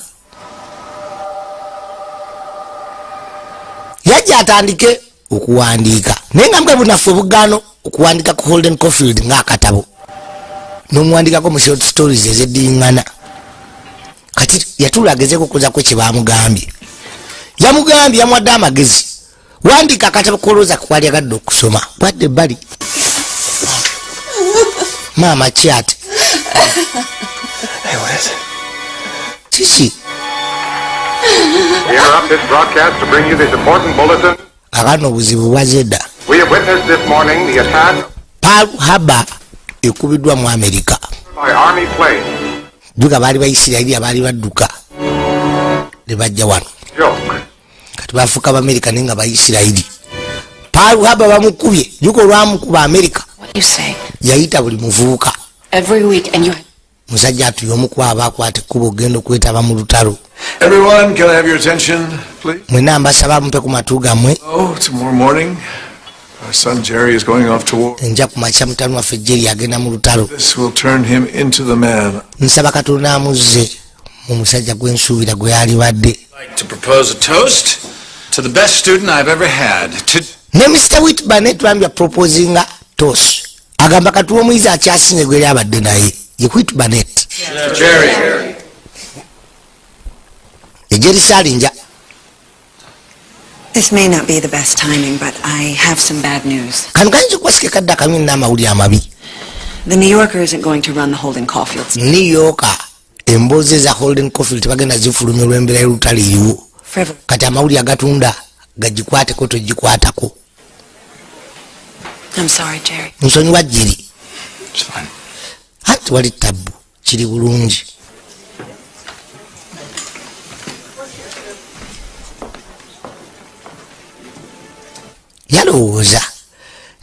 Yajja atandike okuwandiika, naye nga mbwe bunafu obugaano okuwandika ku Holden Caulfield ng'akatabo n'omuwandikako mu short stories ezeddiŋŋana. Kati yatuula agezeeko okukozako kye baamugambye. Yamugambye, yamuwadde amagezi, wandiika akatabo kolowooza ke wali agadde okusoma. Bwadde ebbali, maama kyate. Hey, what is it? Kiki? We interrupt this broadcast to bring you this important bulletin. Akaana obuzibu bwazze dda. We have witnessed this morning the attack Pearl Harbor ekubiddwa mu Amerika. by army planes. Dduka baali Baisirayiri abaali badduka ne bajja wano. Joke. Kati bafuuka Bamerika naye nga Baisirayiri. Pearl Harbor bamukubye, juka olwamukuba Amerika What you say? yayita buli muvubuka. Every week, and you Musajja atuye omu ku abo akwata ekkubo ogenda okwetaba mu lutalo. Everyone, can I have your attention, please? Mwenna mbasaba mumpe ku matu gammwe. Oh, tomorrow morning, our son Jerry is going off to war. Enja ku makya mutabani waffe Jerry agenda mu lutalo. This will turn him into the man Nsaba Katonda amuzze mu musajja gwensuubira gwe yalibadde. Like to propose a toast to the best student I've ever had. To Ne Mr Whitburn twambya proposinga toast, agamba katuwa omuyizi akyasinze gwe yali abadde naye ye Whitburnet. Jerry. Ejeri Salinja. This may not be the best timing, but I have some bad news. Kano kayinza okuba kadde akabi n'amawulire amabi. The New Yorker isn't going to run the Holden Caulfield. New Yorker emboozi eza Holden Caulfield tebagenda zifulumya olw'embeera y'olutalo eriwo. Frivolous. Kati amawulire agatunda gagikwateko togikwatako. I'm sorry, Jerry. Nsonyiwa, Jerry. It's fine. Anti wali tabbu, kiri bulungi. Yalowooza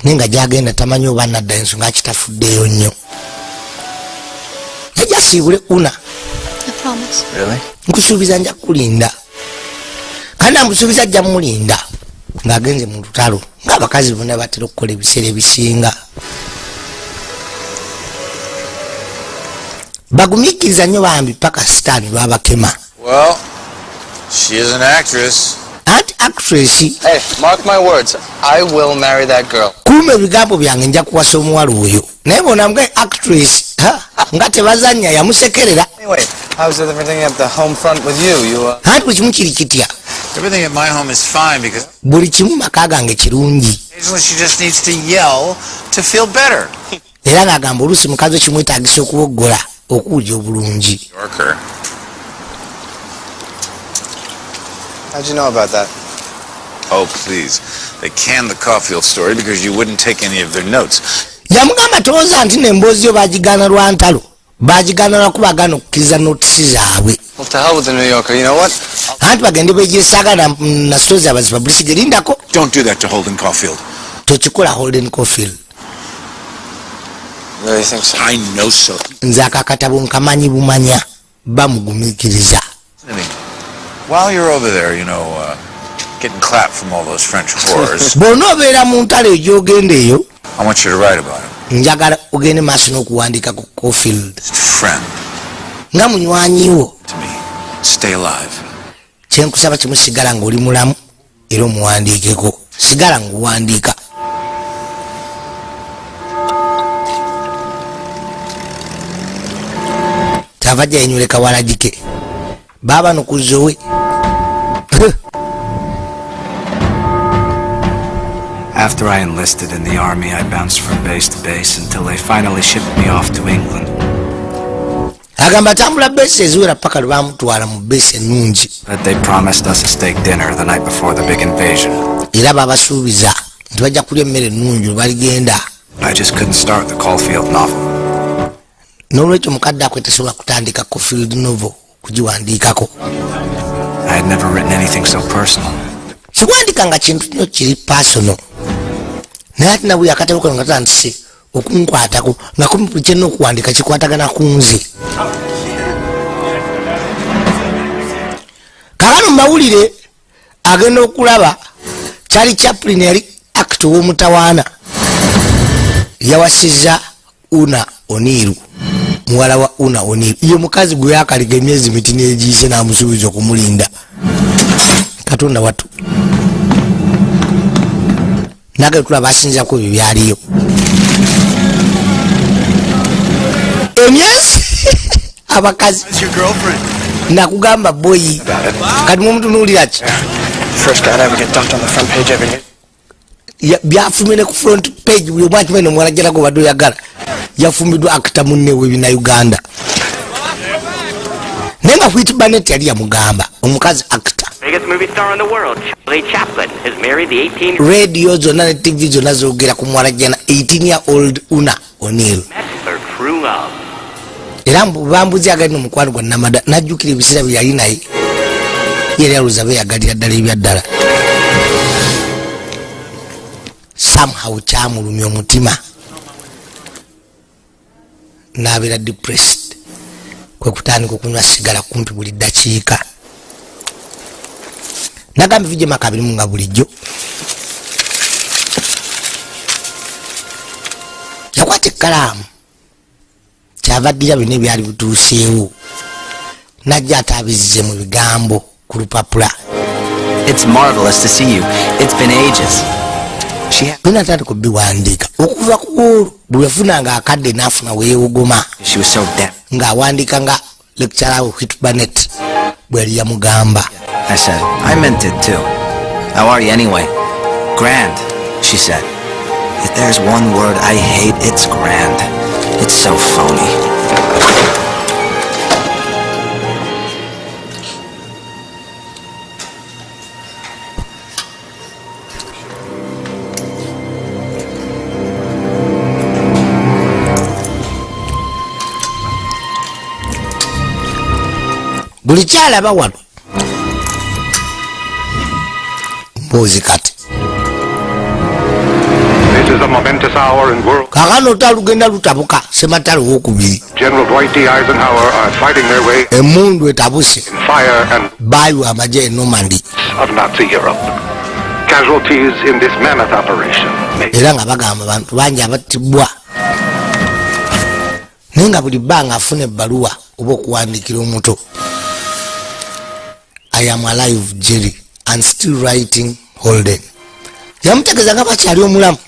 naye nga gyagenda tamanyi oba nadda, ensonga akitafuddeeyo nnyo. Yajja asiibule Una. I promise. Really? Nkusuubiza nja kukulinda, kandi amusuubiza ajja mulinda ng'agenze mu lutalo, ng'abakazi bonna batera okukola ebiseera ebisinga. Bagumiikiriza nnyo bambi paka sitaani lwabakema. Well, she is an actress. Anti actress. Hey, mark my words. I will marry that girl. Kuuma ebigambo byange, nja kuwasa omuwala oyo, naye bonamugaye actress ha, nga tebazannya, yamusekerera. Anyway, how's everything at the home front with you? You, Anti buli kimu kiri kitya? Everything at my home is fine because Buli kimu maka gange kirungi. occasionally she just needs to yell to feel better. Era ng'agamba oluusi mukazi we kimwetaagisa okuwoggola okuwulira obulungi. Yorker. How'd you know about that? Oh, please. They canned the Caulfield story because you wouldn't take any of their notes. Yamugamba towooza nti nemboozi yo bagigaana lwa ntalo, Bagigaana lwakuba agaana okukkiriza notisi zaabwe. Well, to hell with the New Yorker. You know what? Anti bagende bejesaaga na story zaabwe zipublishige. Lindako. Don't do that to Holden Caulfield. Tokikola Holden Caulfield. Really think so? I know so. Nze akakatabo nkamanyi bumanya bamugumiikiriza. I mean, while you're over there, getting clapped from all those French whores, Bw'onoobeera mu ntalo egy'ogenda eyo, I want you to write about him. Njagala ogende maaso n'okuwandiika ku Caulfield. Friend Nga munywanyi wo. to me. Stay alive. Kyenkusaba kimu, sigala ng'oli mulamu era omuwandiikeko, sigala ng'owandiika. Kyava jja yenyweleka walagike baaba no kuzowe. After I enlisted in the army, I bounced from base to base until they finally shipped me off to England. Agamba tambula base eziwera paka lwe bamutwala mu base ennungi. But they promised us a steak dinner the night before the big invasion. Era babasuubiza nti bajja kulya emmere ennungi lwe baligenda. I just couldn't start the Caulfield novel. N'olwekyo mukadde akwe tasobola kutandika Caulfield novel kugiwandiikako. I had never written anything so personal. Kiwandika nga kintu kino kiri personal, naye ate nabuli akatabo kano nga tatandise okunkwatako nga kumpi buli kyennina okuwandika kikwatagana ku nze. Kakano mumawulire agenda okulaba Charlie Chaplin yali actor w'omutawaana yawasiza Una O'Neill, muwala wa Una O'Neill. Ye mukazi gwe yakaliga emyezi mitini egiyise n'amusuubiza okumulinda. Katonda watu nage tulaba asinzako ebyo byaliyo emyezi abakazi. It's your girlfriend. Nakugamba boyi kati mumutunuulira ki? First guy to ever get dumped on the front page every news. Byafumye ne ku front page, buli omu akimanyi nomuwala jalako obadde oyagala yafumbiddwa actor munne w'ebinnauganda, naye nga Whit Burnett yali yamugamba omukazi actor. Biggest movie star in the world, Charlie Chaplin, has married the 18 Radio zonna ne TV zonna zoogera ku muwala jana 18 year old Una O'Neill. Met her true love. Era bambuzi agalina omukwano gwa namada najjukira ebiseera bye yali naye yali alowooza beeyagalira ddala ebya ddala. Somehow kyamulumya omutima n'abeera depressed, kwe kutandika okunywa sigala kumpi buli ddakiika. Nagamba vijema kabirimu nga bulijjo yakwata ekkalaamu kyava addira byonna ebyali bituuseewo najja ate abizze mu bigambo ku lupapula. It's marvelous to see you. It's been ages. She had, Byonna atandika okubiwandiika okuva ku olwo bwe yafunanga akadde n'afuna weewogoma she was so damn. Ng'awandiika nga lecturer we Whit Burnett bwe yali yamugamba. I said, I meant it too. How are you anyway? Grand, she said. If there's one word I hate, it's grand. It's so phony. Buli kyalaba wano mboozi kati. This is a momentous hour in world. Kakano olutalo lugenda lutabuka, sematalo owokubiri. General Dwight D. Eisenhower are fighting their way Emundu etabuse. In fire and Bayiwa amagye e Normandy of Nazi Europe. Casualties in this mammoth operation may era nga bagamba bantu bangi abattibwa, naye nga buli bbanga afuna ebbaluwa oba okuwandiikira omuto, "I am alive, Jerry, and still writing Holden." Yamutegeeza nga bakyali omulamu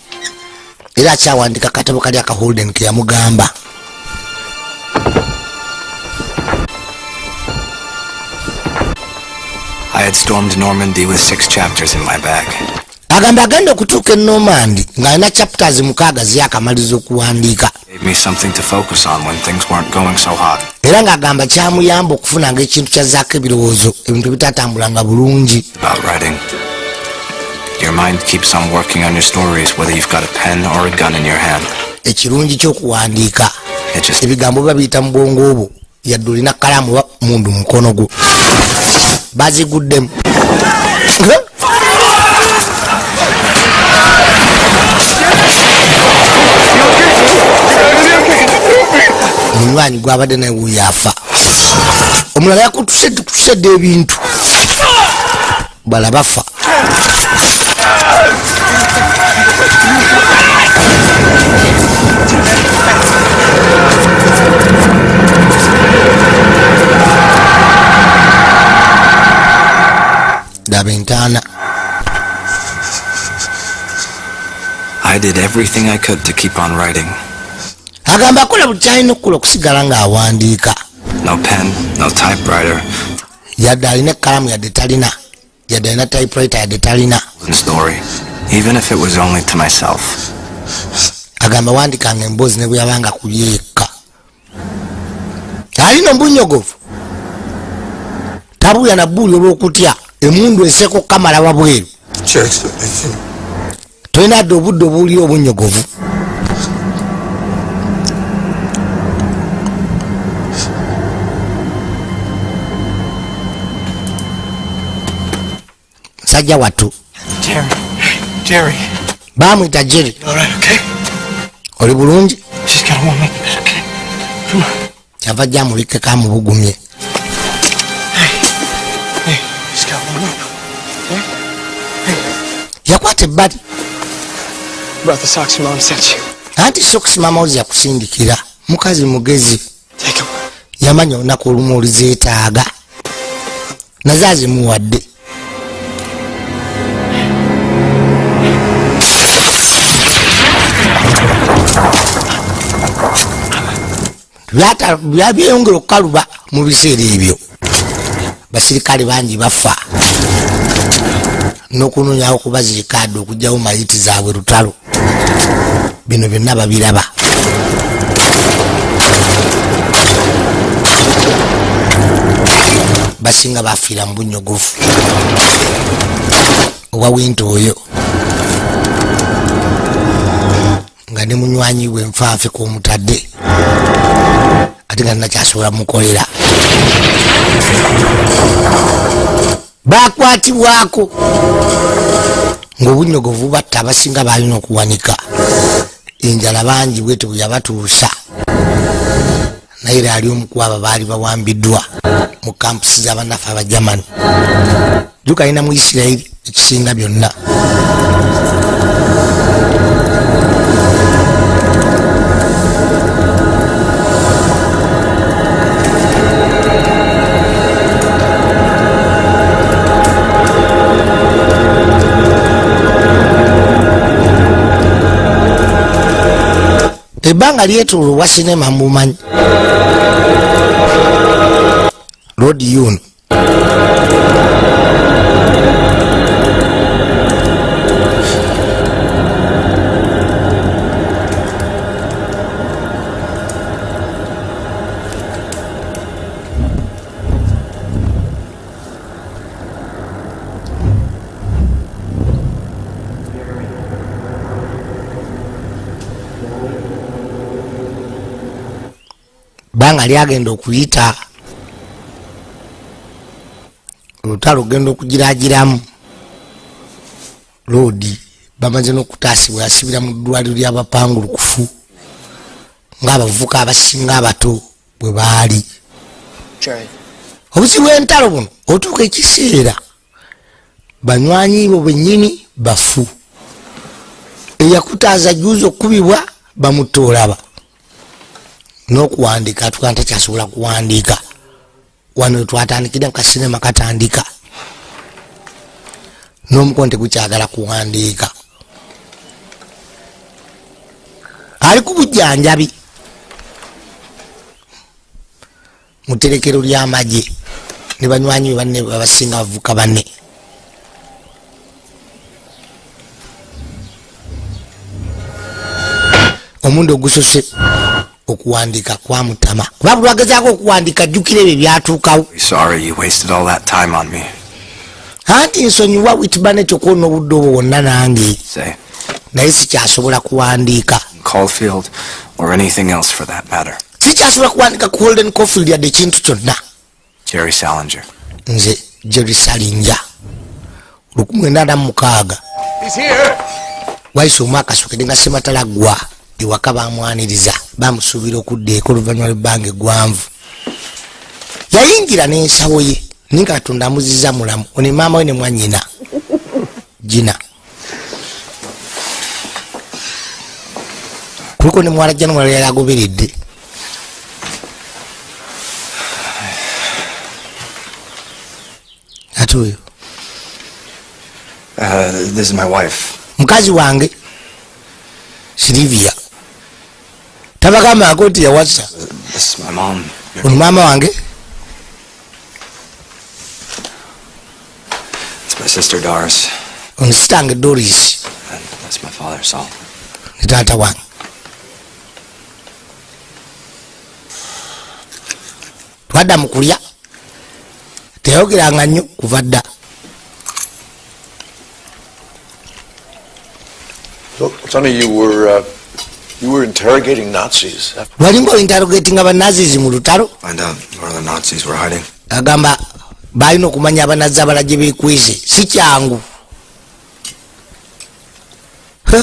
era akyawandika katabo kali aka Holden ke yamugamba. I had stormed Normandy with six chapters in my bag. Agamba agenda okutuuka e Normandy ng'alina chapters 6 ziyakamaliza okuwandiika. Gave me something to focus on when things weren't going so hot. Era ng'agamba kyamuyamba okufunanga ekintu kyazzaako ebirowoozo ebintu bitatambulanga bulungi. About writing. Your mind keeps on working on your stories whether you've got a pen or a gun in your hand. Ekirungi ky'okuwandiika, Ebigambo biba biyita mu bwongo obwo, yadde olina kalamu mundu mukono gwo. Baziguddemu. Munywanyi gwabadde naye wuuyo afa. Omulala yakutusedde ebintu, bala bafa. Daba entaana. I did everything I could to keep on writing. Agamba akola buli kyalina okukola okusigala ng'awandiika. No pen, no typewriter. Yadde alina ekkalamu yadde talina, yadde alina typewriter yadde talina. Story, even if it was only to myself. Agamba wandikanga emboozi ne bwe yabanga ku yekka. Alina ombunyogovu. Tabuya na buli olw'okutya emundu eseko kamala wabweru. Tolina dde obudde obuwulira obunyogovu. Sajja wattu. Jerry. Bamuyita Jerry. All right, okay? Oli bulungi? She's got to warm up a bit, okay? Come on. Kyava ajja amubikkeko amubugumye. Hey, she's got to warm up. Okay? Hey. Yakwata ebbali. Brought the socks your mom sent you. Anti socks mama wo yakusindikira. Mukazi mugezi. Take 'em. Yamanya olunaku olumu olizeetaaga. Nazo azimuwadde. Byeyongera okukaluba mu biseera ebyo. Basirikale bangi bafa n'okunoonyawo okubaziikaadde okuggyawo mayiti zaabwe lutalo. Bino byonna babiraba. Basinga bafiira mu bunyogovu obwa winta oyo, nga ne munywanyi we nfanfe kw'omutadde ate nga nakyasobola mukolera. Bakwatibwako ng'obunyogovu batta abasinga baalina okuwanika. Enjala bangi bwete bwe yabatuusa. Naye era ali omu ku abo baali bawambiddwa mu kampusi z'abannaffe Abajamani. Jjuka alina mu Isirayiri ekisinga byonna. Ebbanga lyetoololwa sinema mumanyi. Lord Yun. Banga lyagenda okuyita olutalo genda okugiragiramu. Loodi bamaze n'okutaasibwa, yasibira mu ddwaliro ly'abapangulukufu ng'abavubuka abasinga abato bwe baali. Obuzibu bw'entalo buno otuuka ekiseera banywanyi bo bennyini bafu. Eyakutaaza jjuuzi okukubibwa bamutta olaba. N'okuwandiika atuuka ntakyasobola kuwandiika. Wano twatandikira mu kasinema katandika. N'omukono tegukyagala kuwandiika. Ali ku bujjanjabi mu tterekero ly'amagye ne banywanyi be banne abasinga bavubuka banne. Omundi ogusose okuwandiika kwamutama. Kuba buli lwagezaako okuwandiika jjukira ebyo byatuukawo. Sorry you wasted all that time on me. Anti nsonyiwa Whitburnett okwona obudde obwo bwonna nange. Say. Naye sikyasobola kuwandiika. Caulfield Or anything else for that matter. Sikyasobola kuwandika ku Holden Caulfield yadde ekintu kyonna. Jerry Salinger. Nze Jerry Salinger, 1906. He's here. Wayise omwaka sokede nga sematala gwa ewaka, bamwaniriza, bamusuubira okudda eka oluvannyuma lw'ebbanga eggwanvu. Yayingira n'ensawo ye naye nga Katonda amuziza mulamu. Ono maama we ne mwannyina Gina, kuliko ne muwala jja nomuwala yali agoberedde. Ate oyo? This is my wife. Mukazi wange Silivia. Tabagambako nti yawasa. This is my mom. Ono maama wange. It's my sister Doris. Ono sitange Doris. And that's my father, Saul. Ne taata wange. Twadda mu kulya, teyayogeranga nnyo kuva dda. So, Sonny, you were interrogating Nazis. Walinga ointerrogatinga Banazis mu lutalo. Find out where the Nazis were hiding. Agamba balina okumanya Abanazi abala gye beekwese, si kyangu. Huh?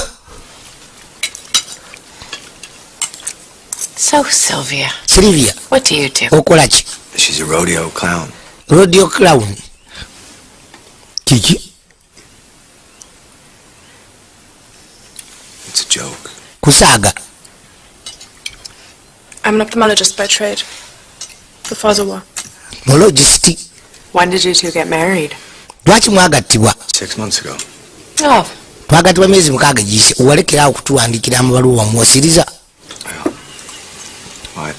So, Sylvia, Silivia, what do you do? Okola ki? She's a rodeo clown. Rodeo clown kiki? It's a joke. Kusaaga. I'm an ophthalmologist by trade. Before the war. Ophthalmologist. When did you two get married? Lwaki mwagattibwa? 6 months ago. Oh, Twagattibwa myezi 6 giyise. Walekerawo okutuwandikira amabaluwa, mwosiriza. Why?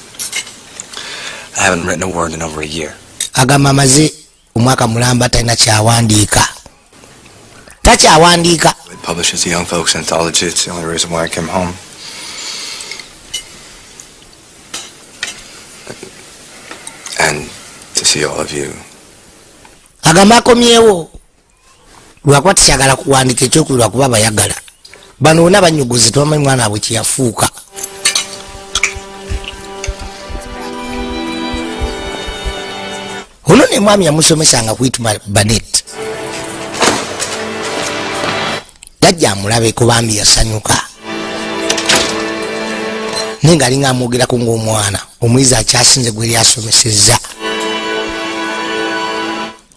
I haven't written a word in over a year. Agamba amaze omwaka mulamba talina kyawandiika, takyawandiika. It publishes a young folks anthology. It's the only reason why I came home. And to see all of you. Agamba akomyewo lwakuba tikyagala kuwandika, ekyokuli lwakuba bayagala bano bonna banyuguzi, tebamanyi mwana abwe kyeyafuuka. Ono ne mwami yamusomesanga kuyituma Banet, yajja amulabeko, bambi yasanyuka, naye nga alinga amwogerako ng'omwana omuyizi akyasinze gwe lyasomesezza.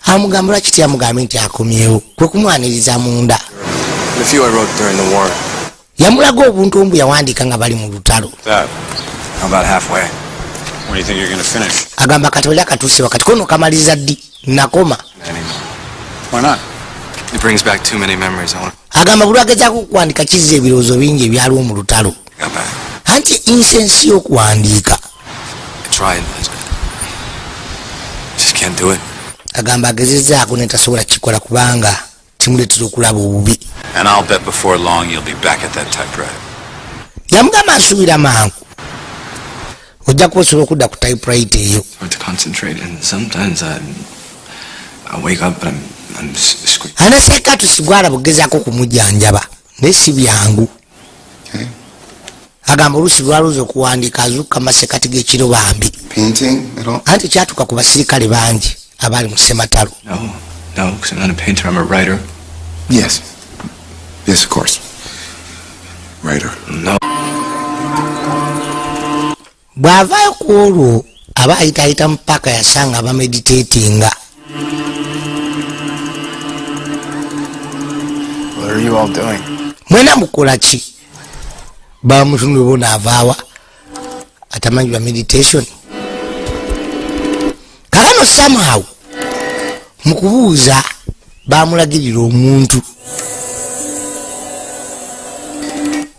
Amugamba lwaki tyamugambe nti akomyewo, kwe kumwaniriza munda. The few I wrote during the war. Yamulaga obuntu omu bwe yawandiika nga bali mu lutalo. That. I'm about halfway. When do you think you're going to finish? Agamba kati oli akatuuse wakati kono, kamaliriza ddi nakoma? Anymore. Why not? It brings back too many memories. I want Agamba buli agezaako okuwandika kizza ebirowoozo bingi ebyaliwo mu lutalo. to go back. Anti essence y'okuwandiika. I tried. I just can't do it. Agamba agezezzaako ne tasobola kukikola kubanga kimuleetera okulaba obubi. And I'll bet before long you'll be back at that typewriter. Yamugamba nsuubira mangu ojja kuba osobola okudda ku typewriter eyo. It's hard to concentrate, and sometimes I wake up and I'm screaming. Ana psychiatrist gwalaba okugezaako okumujjanjaba naye si byangu. Agamba oluusi lwalowooza okuwandiika azuuka masekati g'ekiro bambi. Painting at all? Anti kyatuuka ku basirikale bangi abaali mu sematalo. No, because I'm not a painter. I'm a writer. Yes. Yes, of course. Writer. No. Bw'avaayo ku olwo aba ayitaayita mu paaka, yasanga abameditatinga. What are you all doing? Mwena mukola ki? Bamutundu bona avaawa atamanyi bya meditation. Kakano somehow mu kubuuza bamulagirira omuntu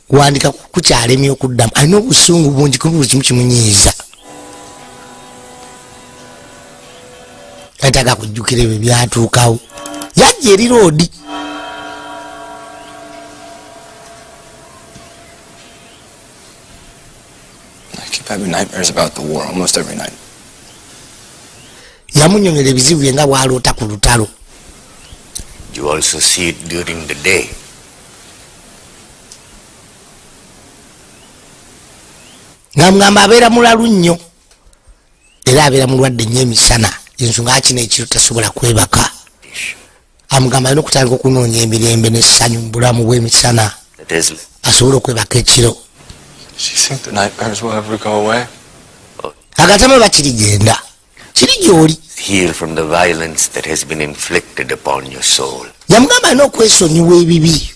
kuwandika kukyalemye okuddamu, alina obusungu bungi kuba buli kimu kimunyiiza, yetaaga kujjukira ebyo byatuukawo. Yajja eri roodi. I keep having nightmares about the war almost every night. Yamunyonyola ebizibu bye nga bwaloota ku lutalo. You also see it during the day. Ng'amugamba abeera mulalu nnyo era abeera mulwadde nnyo emisana, ensonga akino ekiro tasobola kwebaka. Amugamba alina okutandika okunoonya emirembe n'essanyu mu bulamu bw'emisana That is asobole okwebaka ekiro. Does she think the nightmares will ever go away? Agatama bakirigenda kiri gy'oli. Heal from the violence that has been inflicted upon your soul. Yamugamba alina okwesonyiwa ebibi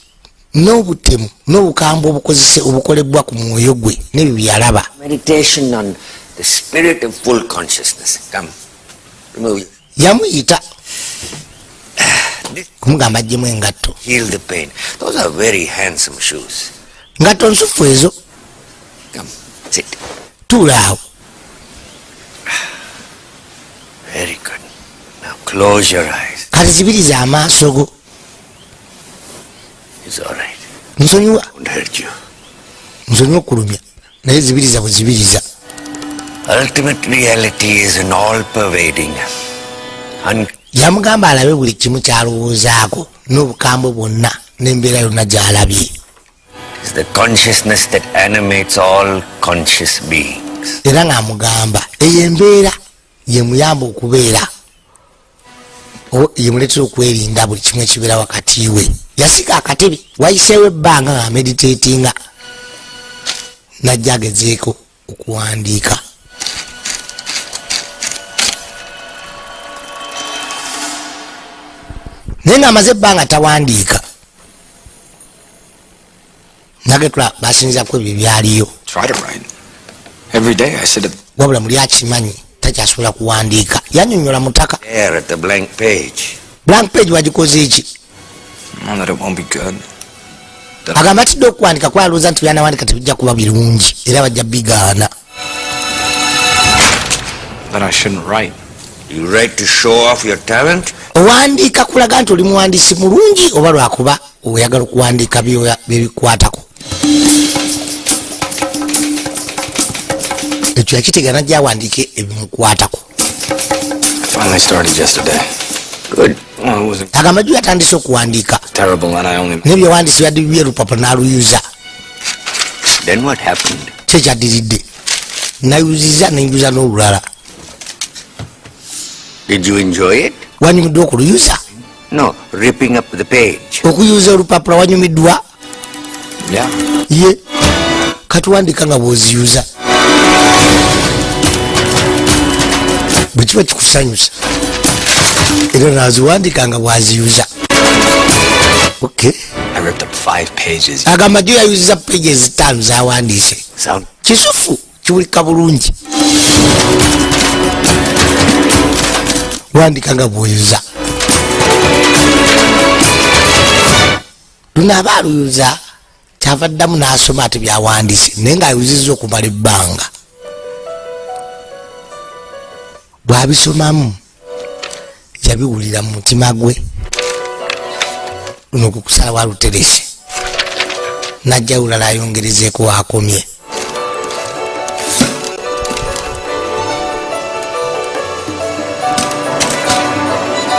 n'obutemu n'obukambwe obukozese obukolebwa ku mwoyo gwe n'ebyo byalaba. Meditation on the spirit of full consciousness. Come, remove you. Yamuyita kumugamba aggyemu engatto. Heal the pain. Those are very handsome shoes. Ngatto nsufu ezo. Come, sit. Tuula awo. Very good. Now close your eyes. Kati zibiriza amaaso go. It's all right. Nsonyiwa. Won't hurt you. Nsonyiwa okulumya naye zibiriza bwezibiriza. Ultimate reality is an all-pervading. Yamugamba alabe buli kimu kyalowoozaako n'obukambwe bwonna n'embeera yonna gy'alabye. Is the consciousness that animates all conscious beings. Era ng'amugamba eyo embeera yemuyamba okubeera yemuleetera okwerinda buli kimu ekibeera wakati we. Yasika akatebe wayiseewo ebbanga nga meditatinga najja agezeeko okuwandiika. Naye ng'amaze ebbanga tawandiika. Nagetula basinza ku ebyo byaliyo. Try to write. Every day I sit at wabula muli akimanyi takyasobola kuwandiika. Yannyonnyola mutaka. There at the blank page. Blank page wagikoze ki? Know that it won't be good. Agamba atidde okuwandiika kuba alowooza nti byanawandiika tebijja kuba birungi era bajja bigaana. That I shouldn't write. You write to show off your talent? Owandiika kulaga nti oli muwandiisi mulungi oba lwakuba oyagala okuwandiika byebikwatako. Ekyo yakitegeera najja awandiike ebimukwatako. I finally started yesterday. Good. Well, it wasn't Agamba jjo yatandise okuwandiika. terrible and I only Naye byewandiisi byadde bibye olupapula n'aluyuza. Then what happened? Kyekyaddiridde. Nayuzizza nenjuza n'olulala. Did you enjoy it? Wanyumiddwa okuluyuza? No, ripping up the page. Okuyuza olupapula wanyumiddwa? Yeah. Ye. Katuwandiika nga bw'oziyuza. Bwe kiba kikusanyusa. Era n'aziwandiika nga bw'aziyuza. Okay. I ripped up 5 pages. Agamba jjo yayuziza pages 5 z'awandiise. Sound. Kisufu kiwulika bulungi. Wandika nga bw'oyuza. Luno aba aluyuza kyava ddamu n'asoma ate by'awandiise naye ng'ayuzizza okumala ebbanga. Bw'abisomamu yabiwulira mu mutima gwe. Luno kwe kusalawo aluterese n'ajja olulala ayongerezeeko w'akomye.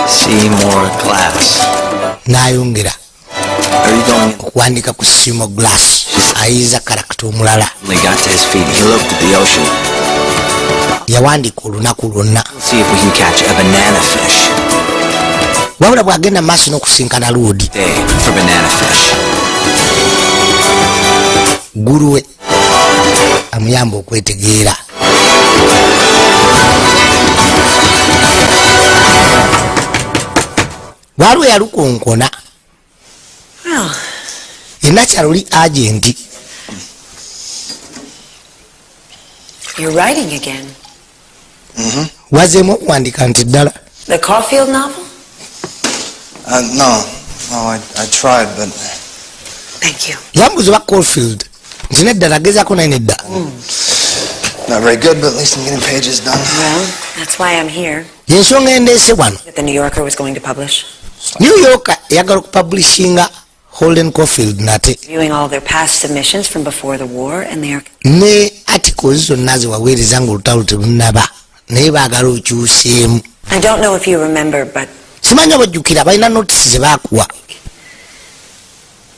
Seymour Glass. N'ayongera Are you going? okuwandiika ku Seymour Glass ayiza karakita omulala. He got to his feet. He looked at the ocean. Yawandiika olunaku lwonna. Let's see if we can catch a banana fish. Wabula bw'agenda mu maaso n'okusinkana Loodi. Day for banana fish. Guluwe amuyamba okwetegeera. Waliwo yalukonkona. Well. Yenna kyaluli agenti. You're writing again. Wazeemu okuwandiika nti ddala. The Caulfield novel? No. No, I tried, but Thank you. Yambuuza oba Caulfield. Nti nedda nagezaako naye nedda. Not very good, but at least I'm getting pages done. Well, that's why I'm here. Y'ensonga endeese wano. That the New Yorker was going to publish. New Yorker eyagala okupublishinga Holden Caulfield nate. Reviewing all their past submissions from before the war and they are Ne articles zonna ze waweereza ng'olutalo terunnaba naye baagala okyuseemu. I don't know if you remember, but Simanyi obajjukira balina notice ze baakuwa.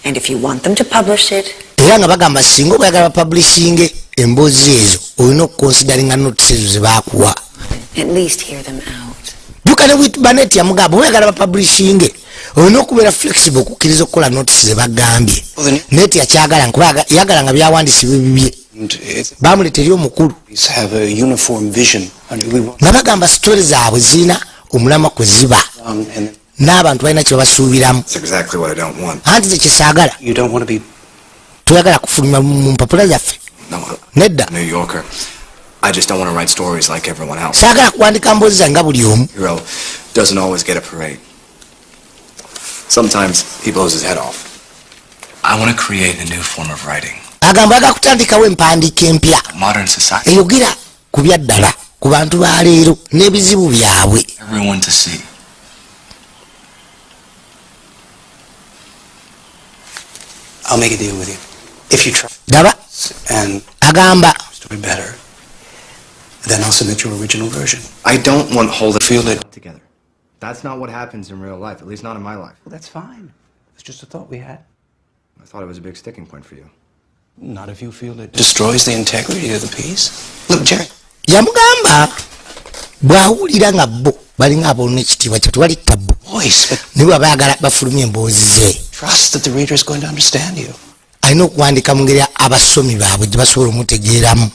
and if you want them to publish it, Era nga bagamba singa obayagala bapublishinge Emboozi ezo olina okuconsideringa notes ezo zebakuwa. At least hear them out. Juka ne Whit Burnett yamugamba oyagala bapublishinge olina okubeera flexible okukkiriza okukola notes zebagambye. Net yakyagala nkuba yagala nga byawandiisibwa bibye. Bamuleeta eri omukulu Have a uniform vision. And we want nga bagamba story zaabwe zirina omulamwa kwe ziba and n'abantu balina kye babasuubiramu. That's exactly what I don't want. Anti ze kyesaagala. You don't want to be Toyagala kufulumya mu mpapula zaffe. No, Nedda. New Yorker. I just don't want to write stories like everyone else. Saagala kuwandika mboozi zange nga buli omu. Hero doesn't always get a parade. Sometimes he blows his head off. I want to create a new form of writing. Agamba aga kutandikawo empandiika empya Modern society. Eyogera ku byaddala ku bantu ba leero n'ebizibu byabwe. Everyone to see. I'll make a deal with you. If you try Daba and agamba story better, then I'll submit your original version. I don't want hold Feel it. together. That's not what happens in real life, at least not in my life. Well, that's fine. It's just a thought we had. I thought it was a big sticking point for you. Not if you feel it destroys the integrity of the piece. Look, Jerry. Yamugamba bw'awulira nga bo balinga aboolina ekitiibwa kye tewali tabbu Voice, but naye bw'aba ayagala bafulumye emboozi ze trust that the reader is going to understand you. Alina okuwandika mu ngeri abasomi baabwe gye basobola omutegeeramu.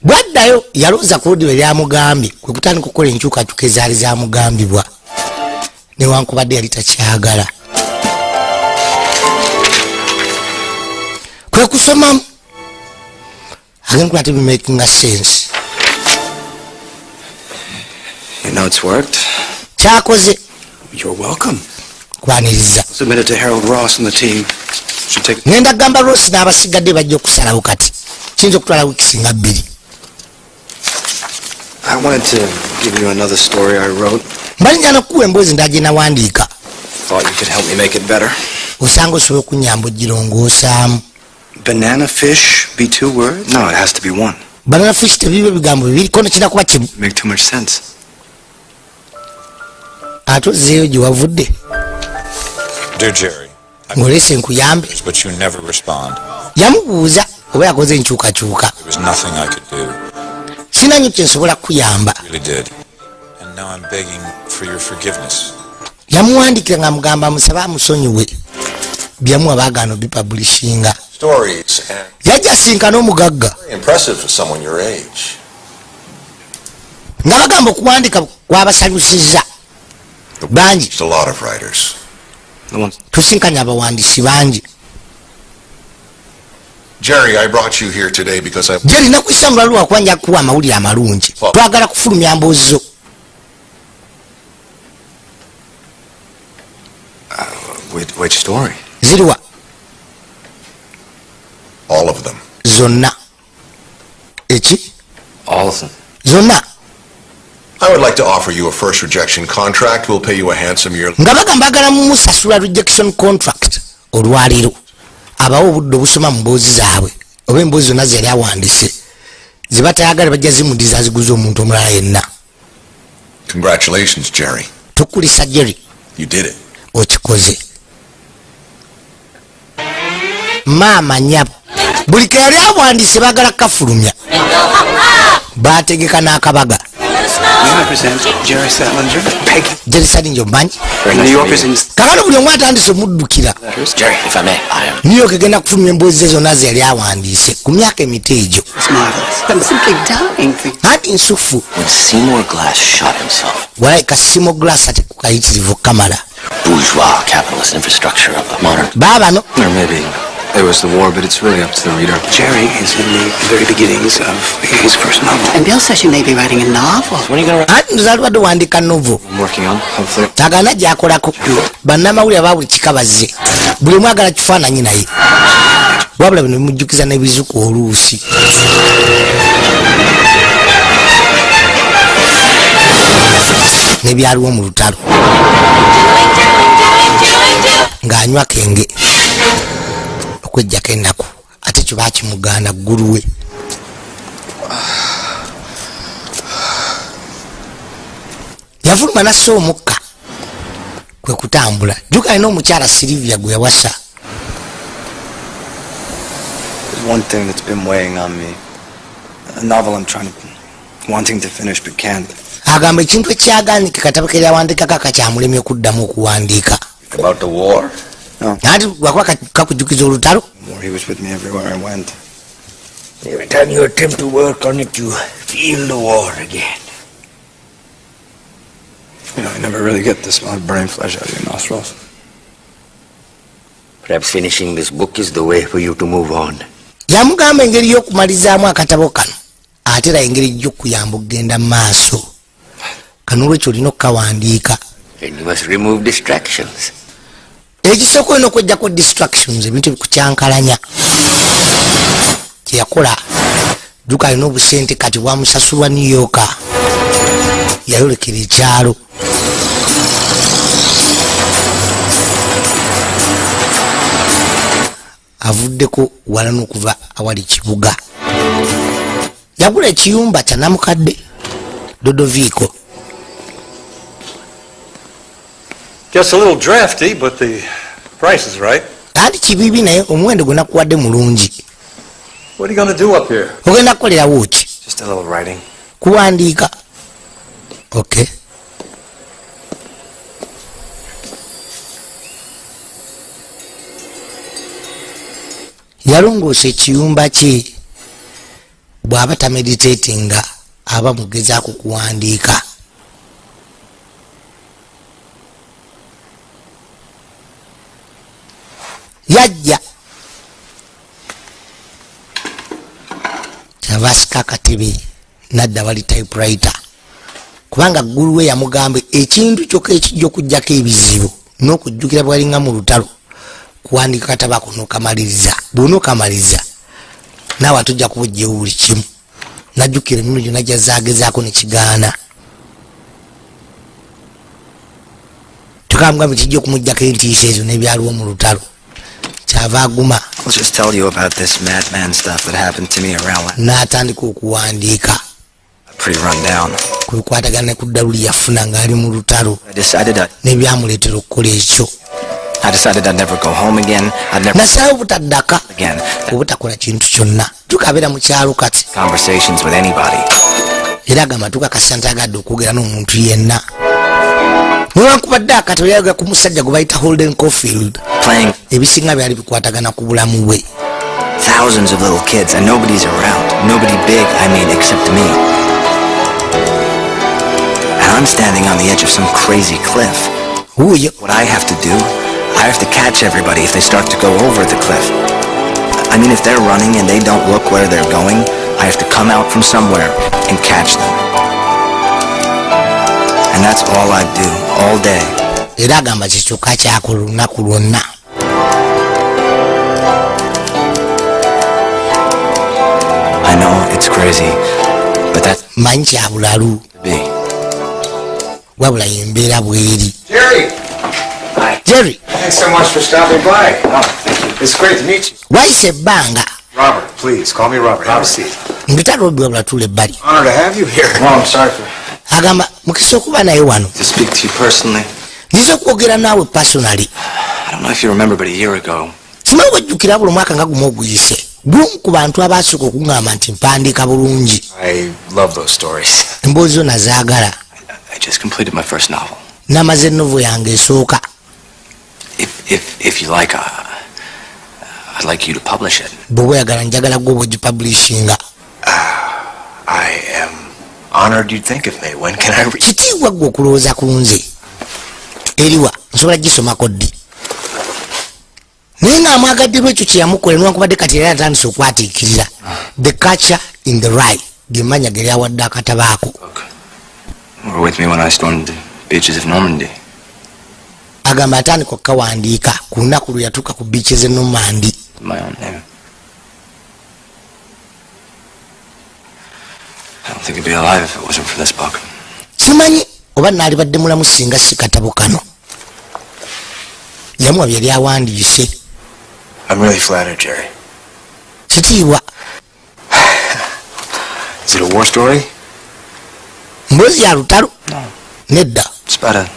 Bwaddayo yalowooza ku ludiba eryamugambye kwe kutandika okukola enkyukakyuka ezaali zamugambibwa newankubadde yali takyagala kwe kusomamu agenda kulaba tebimakinga sense. Your notes worked. Kyakoze. You're welcome. Kwaniriza. Submit it to Harold Ross and the team. Should take Ngenda kugamba Ross n'abasigadde bajja okusalawo kati kiyinza okutwala wiikisi nga 2. I wanted to give you another story I wrote. Mbalinja n'okukuwa emboozi ndala gye nawandiika. Thought you could help me make it better. Osanga osobola okunyamba ogirongoosaamu. Banana fish be two words? No, it has to be one. Banana fish tebiba ebigambo bibiri kono kirina kuba kimu. Make too much sense. Ate ozzeeyo gye wavudde. Dear Jerry, Ng'oleese nkuyambe. but you never respond. Yamubuuza oba yakoze enkyukakyuka. There was nothing I could do. Sina nnyo kye nsobola kukuyamba. Really did. And now I'm begging for your forgiveness. Yamuwandiikira ng'amugamba amusabe amusonyiwe byamuwa baagaana obipublishinga. Stories and Yajja asinkana omugagga very impressive for someone your age. Nga bagamba okuwandika kwabasanyusizza bangi. Just a lot of writers. Tusinkanye abawandiisi bangi. Jerry, I brought you here today because I Jerry, nakuyisa mulalu wakuba nja kukuwa amawulire amalungi. Twagala kufulumya mboozi zo. Which story? Ziriwa? All of them. Zonna. Eki? All of them. Zonna. I would like to offer you a first rejection contract. We'll pay you a handsome yearly. Nga bagamba bagala mumusasula rejection contract olwaleero abawo obudde obusoma mu mboozi zaabwe oba emboozi zonna zeyali awandiise zebatayagala bajja zimudiza aziguza omuntu omulala yenna. Congratulations, Jerry. Tukulisa Jerry. You did it. Okikoze maama nyabo buli ke yali awandiise baagala kafulumya bategeka n'akabaga. May I present Jerry Salinger, Peggy. Jerry Salinger omumanyi? New York is in Kakano buli omu atandise omuddukira. letters. Jerry, if I may, I am. New York egenda kufulumya emboozi ze zonna ze yali awandiise ku myaka emito egyo. It's marvelous. I'm simply dying for Anti nsufu. When Seymour Glass shot himself, Walayika Seymour Glass ate kukayitirivu kamala. Bourgeois capitalist infrastructure of the modern. Baabano. Or maybe it was the war, but it's really up to the reader. Jerry is in the very beginnings of his first novel. And Bill says you may be writing a novel. When are you gonna write? Anti nzalibadde wandiika novel. I'm working on, hopefully. Agana gyakolako bannamawulire aba buli kika bazze buli omu agala kifaananyi naye wabula bino bimujjukiza n'ebizuku oluusi n'ebyaliwo mu lutalo ng'anywa kenge okwejjako ennaku ate kyo baakimugaana gguluwe. Yafuluma n'assa omukka kwe kutambula jjuka alina omukyala Silivia gwe yawasa. One thing that's been weighing on me. A novel I'm wanting to finish but can't. Agamba ekintu ekyaganika katabo ke yawandikako akakyamulemye okuddamu okuwandiika. About the war? No. Anti lwakuba kakujjukiza olutalo. War, he was with me everywhere I went. Every time you attempt to work on it, you feel the war again. You know, I never really get the smell of burning flesh out of your nostrils. Perhaps finishing this book is the way for you to move on. Yamugamba engeri y'okumalizaamu akatabo kano ate era engeri gy'okuyamba okugenda mu maaso. Kano olwekyo olina okukawandiika. And you must remove distractions. Ekisooka olina okweggyako distractions, ebintu ebikukyankalanya. Kye yakola jjuka alina obusente kati bwamusasulwa New York, yayolekera ekyalo. Avuddeko wala n'okuva awali kibuga. Yagula ekiyumba kya namukadde Dodoviiko. Gets a little drafty, but the price is right. Anti kibibi naye omuwendo gwe nakuwadde mulungi. What are you going to do up here? Ogenda kukolerawo ki? Just a little writing. Kuwandiika. Okay. Yalongoosa ekiyumba kye bw'aba tameditatinga aba mugezaako kuwandiika. Yajja kyava asika akatebe n'adda wali typewriter, kubanga ggulu we yamugamba ekintu kyokka ekijja okuggyako ebizibu n'okujjukira bwalinga mu lutalo kuwandiika katabo ako n'okamaliriza. Bw'onookamaliriza naawe atujja kubuggyewo buli kimu. Najjukira emirundi gyonna gy'azaagezaako ne kigaana. Kyokka amugamba kijja okumuggyako entiisa ezo n'ebyaliwo mu lutalo. Kyava aguma. I'll just tell you about this madman stuff that happened to me around. N'atandika okuwandiika. Pretty run down. Ku bikwatagana ne ku ddalu lye yafuna ng'ali mu lutalo. I decided N'ebyamuleetera okukola ekyo. I decided I'd never go home again. I'd never Nasalawo obutaddaka again. obutakola kintu kyonna. Tukabeera mu kyalo kati. Conversations with anybody. Era agamba tukakasa ntagadde okwogera n'omuntu yenna. Newankubadde akati yayogera ku musajja gwe bayita Holden Caulfield. Playing Ebisinga byali bikwatagana ku bulamu bwe. thousands of little kids and nobody's around. Nobody big, I mean, except me. And I'm standing on the edge of some crazy cliff. Wuuyo. What I have to do, I have to catch everybody if they start to go over the cliff. I mean, if they're running and they don't look where they're going, I have to come out from somewhere and catch them. And that's all I do, all day. Era agamba kye kyokka kyakola olunaku lwonna. I know it's crazy, but that's Manyi kya bulalu be. wabula y'embeera bw'eri. Jerry! Jerry, Thanks so much for stopping by. Oh, thank you. It's great to meet you. wayise ebbanga. Robert, please, call me Robert. Have a seat. Mpita Robby wabula tuula ebbali. Honor to have you here. Well, I'm sorry for Agamba mukisa okuba naye wano. to speak to you personally. Nziza okwogera naawe personally. I don't know if you remember, but a year ago, Simanyi wejjukira buli mwaka nga gumu oguyise. Gumu ku bantu abaasooka okuŋŋamba nti mpandiika bulungi. I love those stories. Emboozi zo nazaagala. I just completed my first novel. Namaze novel yange esooka. If you like, I'd like you to publish it. Bw'oba oyagala njagala gwe oba ogipublishinga. I am honored you'd think of me. When can I read? Kitiibwa ggwe okulowooza ku nze. Eriwa nsobola gisomako ddi? Naye ng'amwagadde lwekyo kye yamukola newankubadde kati era atandise okwatiikirira. The Catcher in the Rye ge mannya ge lyawadde akatabo ako. Were with me when I stormed the beaches of Normandy. Agamba atandika okukawandiika ku lunaku lwe yatuuka ku beaches e Normandy. My own name. I don't think I'd be alive if it wasn't for this book. Simanyi oba naalibadde mulamu singa si katabo kano. Yamuwa bye yali awandiise. I'm really flattered, Jerry. Kitiibwa. Is it a war story? Mboozi ya lutalo? Nedda. It's about a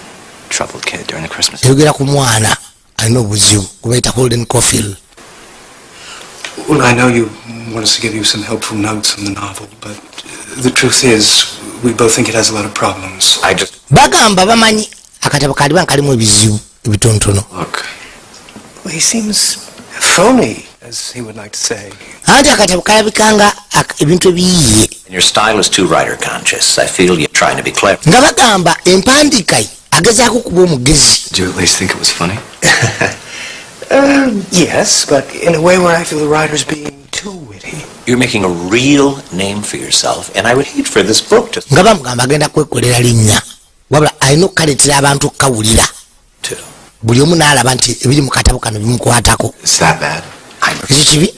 troubled kid during the Christmas. Eyogera ku mwana alina obuzibu gwe bayita Holden Caulfield. Well, I know you want us to give you some helpful notes on the novel, but the truth is, we both think it has a lot of problems. I just... Bagamba bamanyi akatabo kaliba kalimu ebizibu ebitonotono. Look. Well, he seems phony, as he would like to say. Anti akatabo kalabikanga ebintu ebiyiye. And your style is too writer conscious. I feel you're trying to be clever. Nga bagamba empandiika ye agezaako okuba omugezi. Did you at least think it was funny? Yes, but in a way where I feel the writer's being too witty. You're making a real name for yourself, and I would hate for this book to... Nga bamugamba agenda kwekolera linnya. Wabula alina okukaleetera abantu okukawulira. Buli omu n'alaba nti ebiri mu katabo kano bimukwatako. Is that bad? Ekyo kibi?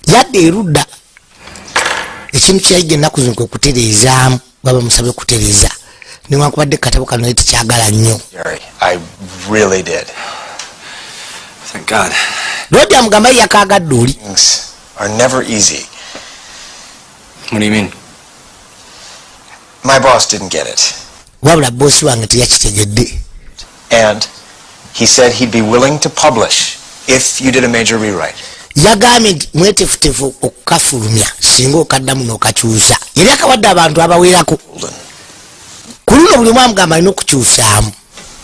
Yadde erudda ekintu kyayiga ennaku zino kwe kutereezaamu baba musabe kutereeza newankubadde katabo kano naye tekyagala nnyo. I really did. Thank God. Lodi amugamba ye yakaagadde oli. Things are never easy. What do you mean? My boss didn't get it. Wabula bosi wange teyakitegedde. And he said he'd be willing to publish if you did a major rewrite. Yagambye nti mwetefutefu okukafulumya singa okaddamu n'okakyusa. Yali akawadde abantu abawerako. Ku luno buli omu amugamba alina okukyusaamu.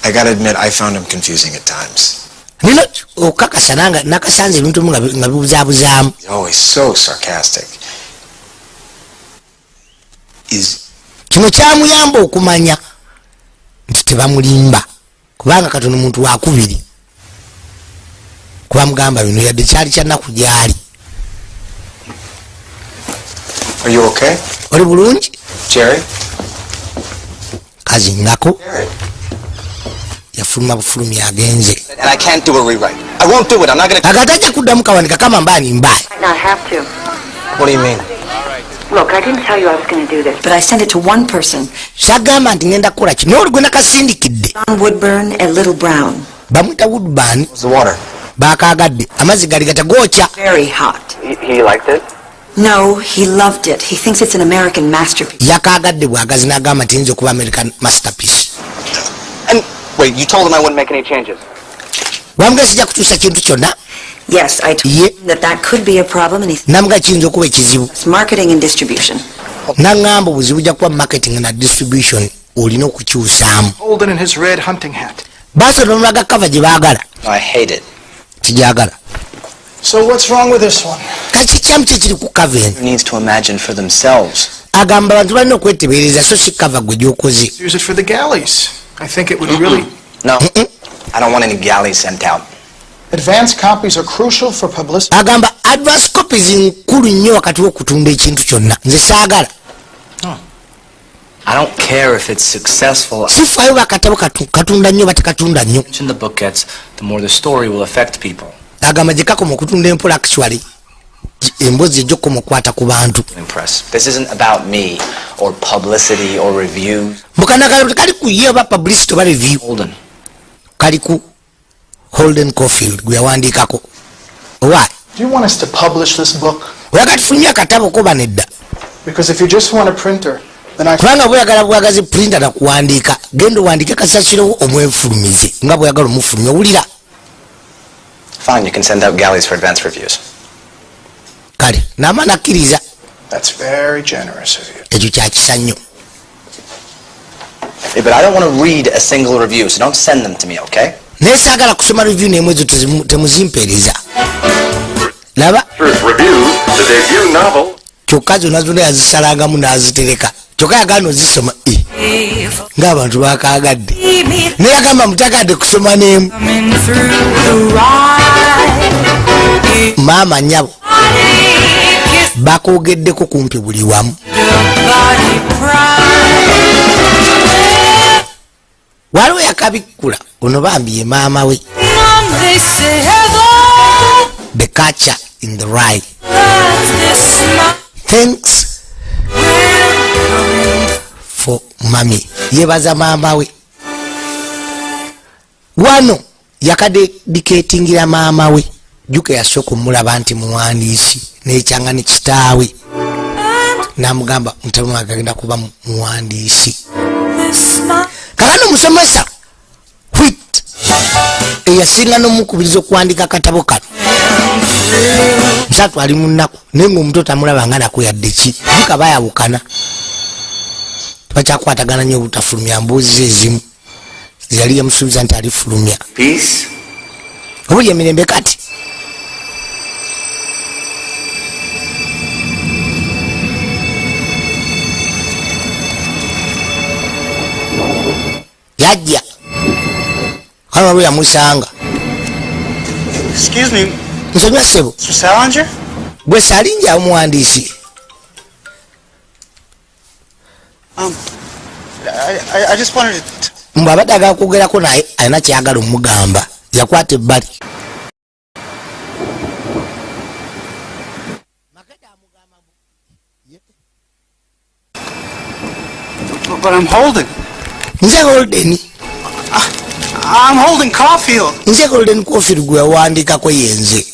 I gotta admit, I found him confusing at times. Nino okukakasa nanga nakasanze ebintu nga bibuzaabuzaamu. He's always so sarcastic. Is kino kyamuyamba okumanya nti tebamulimba kubanga katono muntu wakubiri kubamugamba bino yadde kyali kya nnaku gyali. Are you okay? Oli bulungi? Jerry? Kazingako yafuluma bufulumi agenze. And I can't do a rewrite. I won't do it. I'm not gonna. Akatajja kuddamu kawanika kama mbani mbaya. Might not have to. What do you mean? Look, I didn't tell you I was going to do this, but I sent it to one person. Sagamba nti ngenda kukola kino oli gwe nakasindikidde. John Woodburn and Little Brown. Bamuyita Woodburn. The water. Bakaagadde amazzi gali gatagokya. Very hot. He liked it? No, he loved it. He thinks it's an American masterpiece. Yakaagadde bwagazi n'agamba nti nze okuba American masterpiece. And wait, you told him I wouldn't make any changes. Wamugamba sijja kukyusa kintu kyonna. Yes, I told him that could be a problem, and he Namugamba kiyinza okuba ekizibu. It's marketing and distribution. N'aŋŋamba obuzibu bujja kuba marketing na distribution olina okukyusaamu. Holden in his red hunting hat. Baaso n'omulaga cover gye baagala. I hate it. Kijagala. So what's wrong with this one? Kati kyamu ki kiri ku cover eno? Needs to imagine for themselves. Agamba abantu balina okwetebeereza so si cover gwe gy'okoze. Use it for the galleys. I think it would really. No. I don't want any galleys sent out. Advance copies are crucial for publicity. Agamba advance copies nkulu nnyo wakati w'okutunda ekintu kyonna. Nze saagala. I don't care if it's successful. Sifaayo bakatabo katunda nnyo batekatunda nnyo. The book gets, the more the story will affect people. Agamba gye kakoma okutunda empola actually emboozi ejja okukwata ku bantu. Impress. This isn't about me or publicity or reviews. Mukana kali ku ye oba publicity oba review. Holden. Kali ku Holden Caulfield gwe yawandiikako. Why? Do you want us to publish this book? Oyagala tufulumye akatabo ko banedda. Because if you just want a printer, then I Kubanga bw'oyagala bwagazi printer na kuwandiika, genda owandiike kasasiro omwefulumize nga bw'oyagala omufulumye owulira. Fine, you can send out galleys for advance reviews. Kale, n'amala akkiriza. That's very generous of you. Ekyo kya kisa nnyo. Hey, but I don't want to read a single review, so don't send them to me, okay? Naye saagala kusoma review n'emu ezo temuzimpeereza. Laba. Kyokka zonna zonna yazisalangamu n'azitereka. Kyokka yagaana ozisoma ng'abantu bakaagadde. Naye yagamba mutagadde kusoma n'emu. Maama nnyabo bakwogeddeko kumpi buli wamu. Waliwo yakabikkula ono bambi ye maama we. The Catcher in the Rye. Thanks for mommy. Yebaza maama we. Wano yakadedicatingira maama we. Jjuka yasooka omulaba nti muwandiisi n'ekyanga ne kitaawe. N'amugamba mutabani wange agenda kuba muwandiisi. Kakano omusomesa Whit eyasinga n'omukubiriza okuwandika akatabo kano, musatu ali mu nnaku naye ng'omuto tamulabanga nako yadde ki. Duka bayawukana, tebakyakwatagana nnyo obutafulumya mbuuzi ezimu yali yamusuubiza nti alifulumya. Peace. Obuli emirembe kati. Yajja kano waliwo yamusanga. Excuse me. Nsonyiwa ssebo. Mr. Salinger? Gwe Salinger omuwandiisi? I just wanted to... Mbu abadde agala kwogerako naye alina kyayagala omugamba. Yakwata ebbali. But I'm Holden. Nze Holden. I'm Holden Caulfield. Nze Holden Caulfield gwe yawandiikako yenze.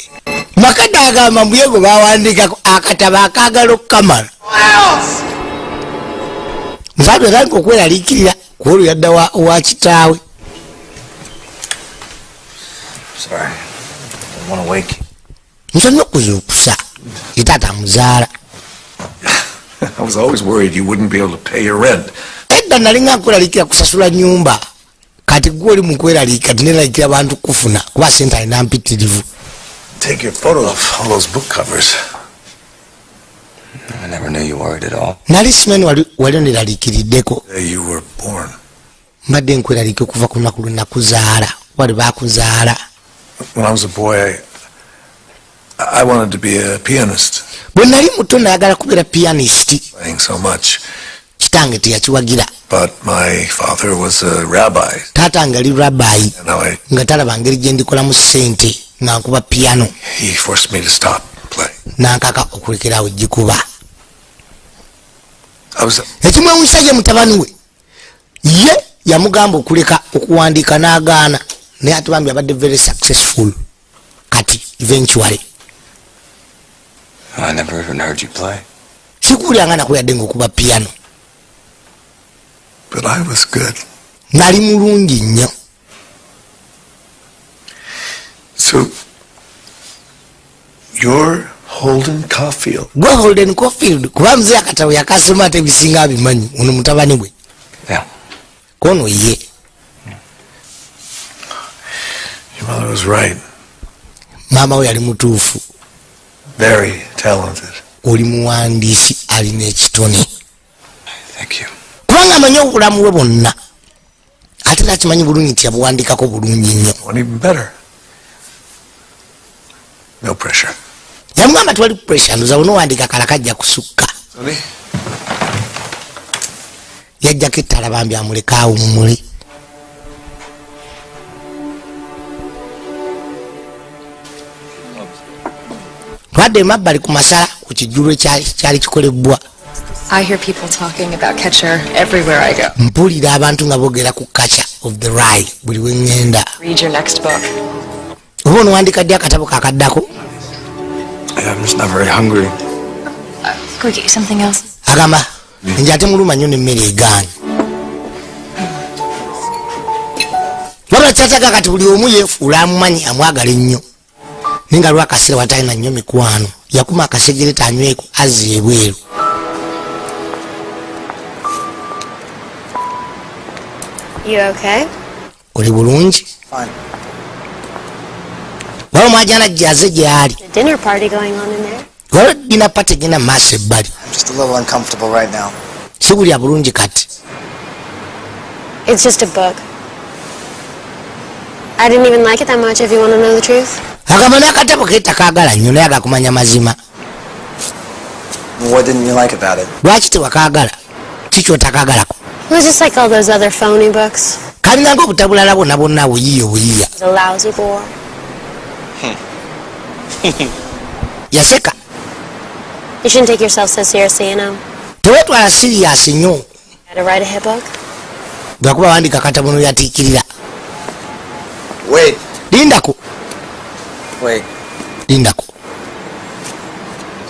Makadde agamba mbu ye gwe bawandiikako akatabo akaagala okukamala. Musaatu yatandika okweraliikirira ku olwo yadda wa kitaawe. Sorry. I don't want to wake you. Nsonyiwa okuzuukusa. Ye taata amuzaala. I was always worried you wouldn't be able to pay your rent. Edda nalinga nkweraliikira kusasula nnyumba. Kati gwe oli mu kweraliikira tineraliikira bantu kufuna kuba ssente alina mpitirivu. Take your photo of all those book covers. I never knew you worried at all. Nali simanyi wali oneraliikiriddeko. You were born. Mbadde nkweraliikira okuva ku lunaku lwe nakuzaala. Wali baakuzaala. When I was a boy, I wanted to be a pianist. Bwe nali muto nayagala kubeera pianist. Playing so much. Kitange teyakiwagira. But my father was a rabbi. Taata nga ali rabbi. And I, nga talaba ngeri gye ndikolamu ssente nga nkuba piano. He forced me to stop playing. Nankaka okulekerawo gikuba. I was Ekimwewuunyisa ye mutabani we ye yamugamba okuleka okuwandiika n'agaana, naye ate bambi abadde very successful kati eventually. I never even heard you play. Sikuwuliranga nako yadde ng'okuba piano. But I was good. Nali mulungi nnyo. So you're Holden Caulfield. Gwe Holden Caulfield kuba mzee akatabo yakasoma ate ebisinga abimanyi ono mutabani we. Yeah. Kono ye. Your mother was right. Maama we yali mutuufu. Very talented. Oli muwandiisi alina ekitone. Thank you. Kubanga amanyi obulamu bwe bwonna. Ate era akimanyi bulungi nti yabuwandiikako bulungi nnyo. Want even better. No pressure. Yamugamba tewali pressure, ndowooza bw'onoowandiika kala kajja kusukka. Sonny? Yajjako ettala bambi amuleke awummule. Twadde emabbali ku masala ku kijjulo kyali kikolebwa. I hear people talking about Catcher everywhere I go. Mpulira abantu nga boogera ku Catcher of the Rye buli we ŋŋenda. Read your next book. Oba onowandiika ddi akatabo kakaddako? I'm just not very hungry. Can we get you something else? Agamba nje ate muluma nnyo n'emmere egaanye. Wabula kyataga kati buli omu yeefuula amumanyi amwagala ennyo. Naye nga lwakaseera watalina nnyo mikwano. Yakuma akasegereti anyweko azza ebweru. You okay? Oli bulungi? Fine. Waliwo omwajana gyaze gy'ali. A dinner party going on in there? Waliwo dinner party egenda mu maaso ebbali. I'm just a little uncomfortable right now. Siwulira bulungi kati. It's just a book. I didn't even like it that much, if you want to know the truth. Agamba n'akatabo ke takaagala nnyo naye agakumanya mazima. What didn't you like about it? Lwaki tewakaagala? Ki ky'otakaagalako? It was just like all those other phony books. Kalina ng'obutabulala bwonna bwonna buyiiya obuyiiya. It's a lousy bore. Yaseka. You shouldn't take yourself so seriously, you know. Teweetwala serious nnyo. Had to write a hit book. Lwakuba wandika akatabo n'oyatiikirira. Wait. Lindako. Wait. Lindako.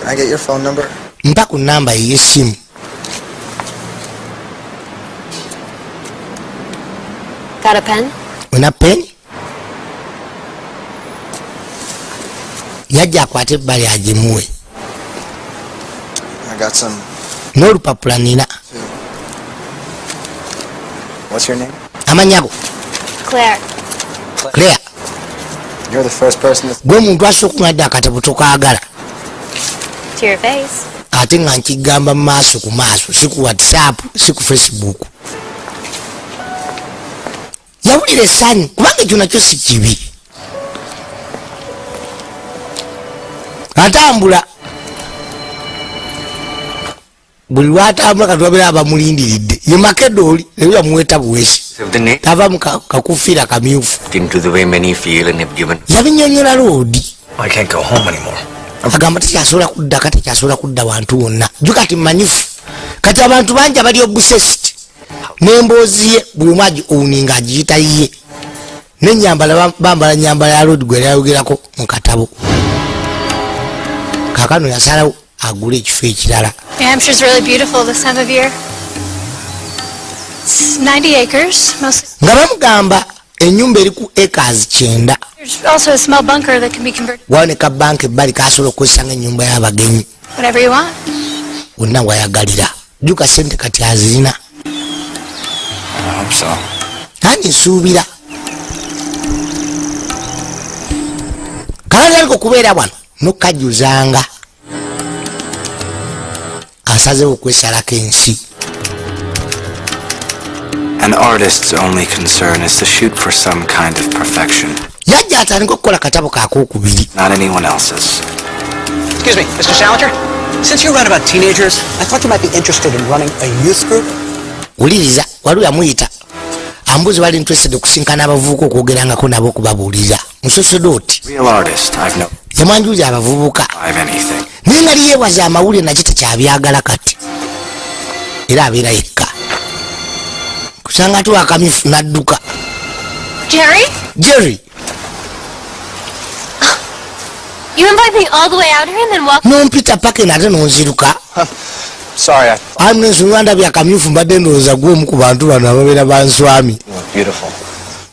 Can I get your phone number? Mpa ku nnamba ey'essimu. Got a pen? Olina peni? Yajja akwate ebbali agimuwe. I got some. N'olupapula nina. What's your name? Amanyago? Claire. Claire. You're the first person to. Gwe muntu asooka okunadde akatabo tokaagala. To your face. Ate nga nkigamba mu maaso ku maaso, si ku WhatsApp, si ku Facebook. Yawulira essanyu kubanga ekyo nakyo si kibi. Atambula buli lwatambula kati wabeera abamulindiridde ye Makedooli naye yamuweta buwesi tava mu kakufiira kamyufu. Into the way many feel and have given. Yabinyonyola Loodi. I can't go home anymore. Agamba tekyasobola kudda kati tekyasobola kudda wantu wonna. Jju kati mmanyifu kati abantu bangi abali obsessed n'emboozi ye buli omu agi owninga agiyita ye n'ennyambala bambala nnyambala ya Loodi gwe yali ayogerako mu katabo. Kaakano yasalawo agule ekifo ekirala. New Hampshire's really beautiful this time of year. It's 90 acres, mostly. Nga bamugamba ennyumba eri ku acres 90. There's also a small bunker that can be converted. Waboneka banka ebbali kasobola okukozesa ng'ennyumba y'abagenyi. Whatever you want. Wonna wayagalira. Jjuka ssente kati azirina. I hope so. Nange nsuubira. Kakati aliko okubeera wano n'okukajjuzanga. Asazeewo okwesalako ensi. An artist's only concern is to shoot for some kind of perfection. Yajja atandika okukola katabo kaakokubiri. Not anyone else's. Excuse me, Mr. Salinger? Since you write about teenagers, I thought you might be interested in running a youth group. Wuliriza, waliwo yamuyita. Ambuzi bali interested okusinkana abavubuka okwogerangako nabo okubabuulira. Musosodooti. Real artist, I've no Yamwanjulira abavubuka. I've anything. Naye nga liyeewaza amawulire nakyo tekyabyagala kati. Era abeera yekka. Kusanga ate akamyufu n'adduka. Jerry? Jerry. You invite me all the way out here and then walk. Nompita paka eno ate n'onziruka. Sorry, I Amu ndabye akamyufu mbadde ndowooza gwe omu ku bantu bano ababeera banswami. You look beautiful.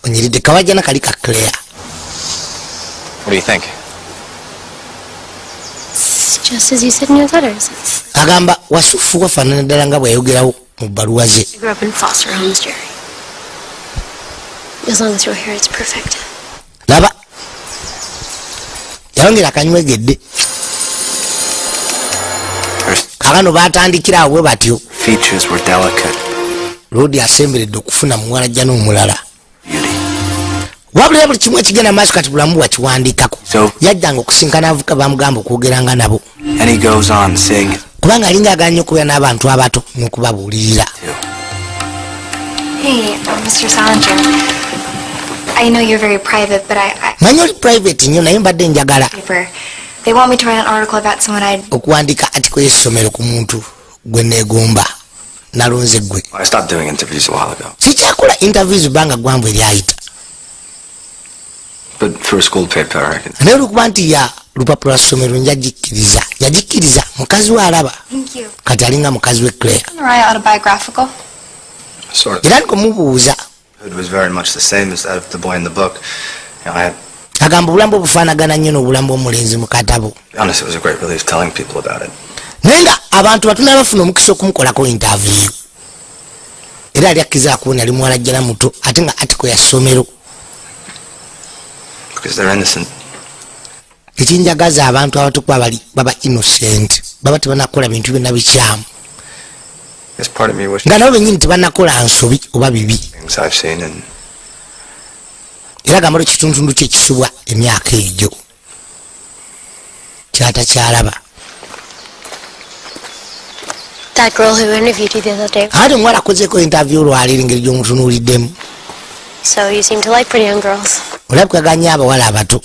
Onyiridde kawajjana kali ka Claire. What do you think? It's just as you said in your letters. It's Agamba wasufu wafaanana ddala nga bwe yayogerawo mu bbaluwa ze. I grew up in foster homes, Jerry. As long as you're here, it's perfect. Laba. Yayongera akanywegedde. Kaakano baatandikira awo bwe batyo. Features were delicate. Loodi asemberedde okufuna muwalajja n'omulala. Wabula buli kimu ekigenda maaso kati bulamu bwakiwandiikako. Yajjanga okusinkana abavubuka bamugamba okwogeranga nabo. And he goes on saying, Kubanga alinga agala nnyo okubeera n'abantu abato n'okubabuulirira. Hey, Mr. Salinger. I know you're very private, but I Manyi oli private nnyo naye mbadde njagala paper. They want me to write an article about someone I'd okuwandiika article y'essomero ku muntu gwe neegomba. Nalonze ggwe. I stopped doing interviews a while ago. Sikyakola interviews bbanga ggwanvu eryayita. But for a school paper, I can. Naye olwokuba nti ya lupapula lwa ssomero njagikkiriza. Yagikkiriza mukazi we alaba. Thank you. Kati alinga mukazi we Claire. Mariah autobiographical. Sort of. Era ndikumubuuza. It was very much the same as that of the boy in the book. You know, I had, Agamba obulamu obufaanagana nnyo n'obulamu bw'omulenzi mu katabo. to be honest, it was a great relief telling people about it. Naye nga abantu batono abafuna omukisa okumukolako interview. Era yali akkiriza kuba yali muwalajjana muto ate nga article ya ssomero. Because they're innocent. Ekinjagaza abantu abato kuba bali baba innocent. Baba tebannakola bintu byonna bikyamu. There's part of me wishes Nga nabo bennyini tebannakola nsobi oba bibi. things I've seen and Era gamba ekituntundu kye kisubwa emyaka egyo. Kyatakyalaba. That girl who interviewed you the other day. Ate omuwala akozeeko interview olwaleero engeri gy'omutunuuliddemu. So you seem to like pretty young girls. Olabika nnyo abawala abato.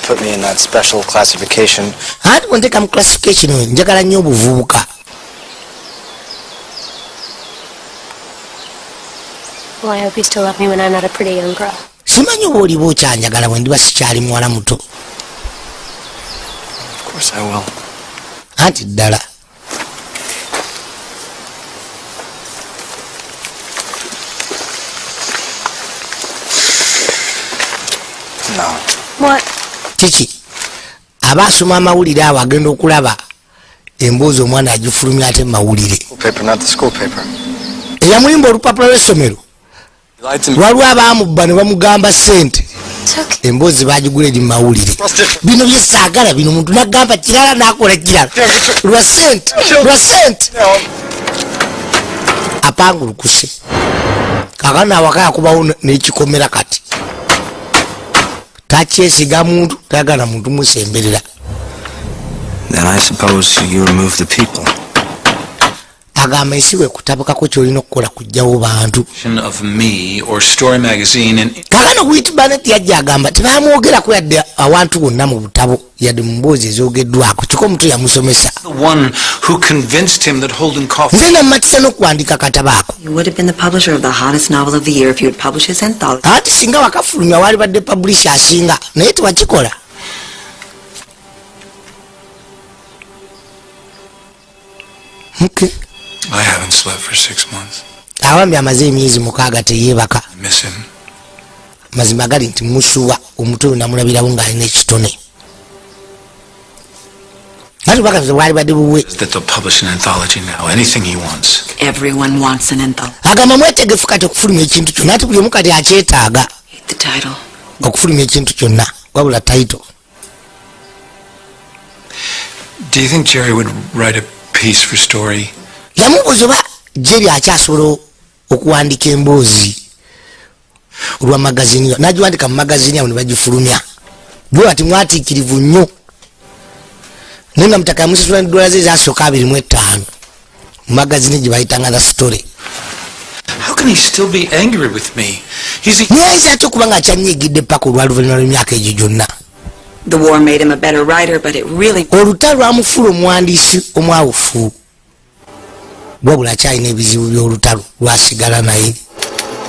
put me in that special classification. Anti bwe nteeka mu classification oyo njagala nnyo obuvubuka. Well, I hope you still love me when I'm not a pretty young girl. Simanyi oba oliba okyanjagala bwe ndiba sikyali muwala muto. Of course I will. Anti ddala. No. What? Kiki aba asoma amawulire awo agenda okulaba emboozi omwana agifulumya ate mu mawulire. Paper, not the school paper. Eyamulimba olupapula lw'essomero waliwo abaamubba ne bamugamba ssente, emboozi bagigula eri mu mawulire. Bino byesaagala bino, omuntu nagamba kirala n'akola kirala lwa ssente, lwa ssente. Apangulukuse kakano awaka yakubawo n'ekikomera kati takyesiga muntu, tayagala muntu musemberera. Then I suppose you remove the people. Agamba ensi bwe kutabukako ky'olina okukola kuggyawo bantu. Of me or Story magazine and Kakano Whit Burnett yajja agamba tebamwogerako yadde awantu wonna mu butabo yadde mu mboozi ezoogeddwako, kyokka omuntu yamusomesa. the one who convinced him that Holden Caulfield Nze nammatisa n'okuwandiika katabo ako. You would have been the publisher of the hottest novel of the year if you had published his anthology. Anti singa wakafulumya waalibadde publisher asinga, naye tewakikola. Okay. I haven't slept for 6 months. Awambi amaze emyezi 6 teyeebaka. I miss him. Mazima gali nti musuwa omutwe namulabirawo ng'alina ekitone. Ati bakazi bwali badde buwe. that they'll publish an anthology now. Anything he wants. Everyone wants an anthology. Agamba mwetegefu kati okufulumya ekintu kyonna, ati buli omu kati akyetaaga The title. okufulumya ekintu kyonna wabula title. Do you think Jerry would write a piece for Story? Yamubuuza oba Jerry akyasobola okuwandiika emboozi olwa magazini, n'agiwandika mu magazini awo ne bagifulumya. Bwe bati mwatiikirivu nnyo, naye nga mutaka yamusasula ne dola ze ezasooka 25 mu magazini gye bayitanga The Story. How can he still be angry with me? He's a Naye ayinza atya okuba ng'akyanyiigidde paka olw'oluvannyuma lw'emyaka egyo gyonna? The war made him a better writer, but it really Olutalo lwamufuula omuwandiisi omwawufu, wabula akyalina ebizibu by'olutalo lwasigala naye.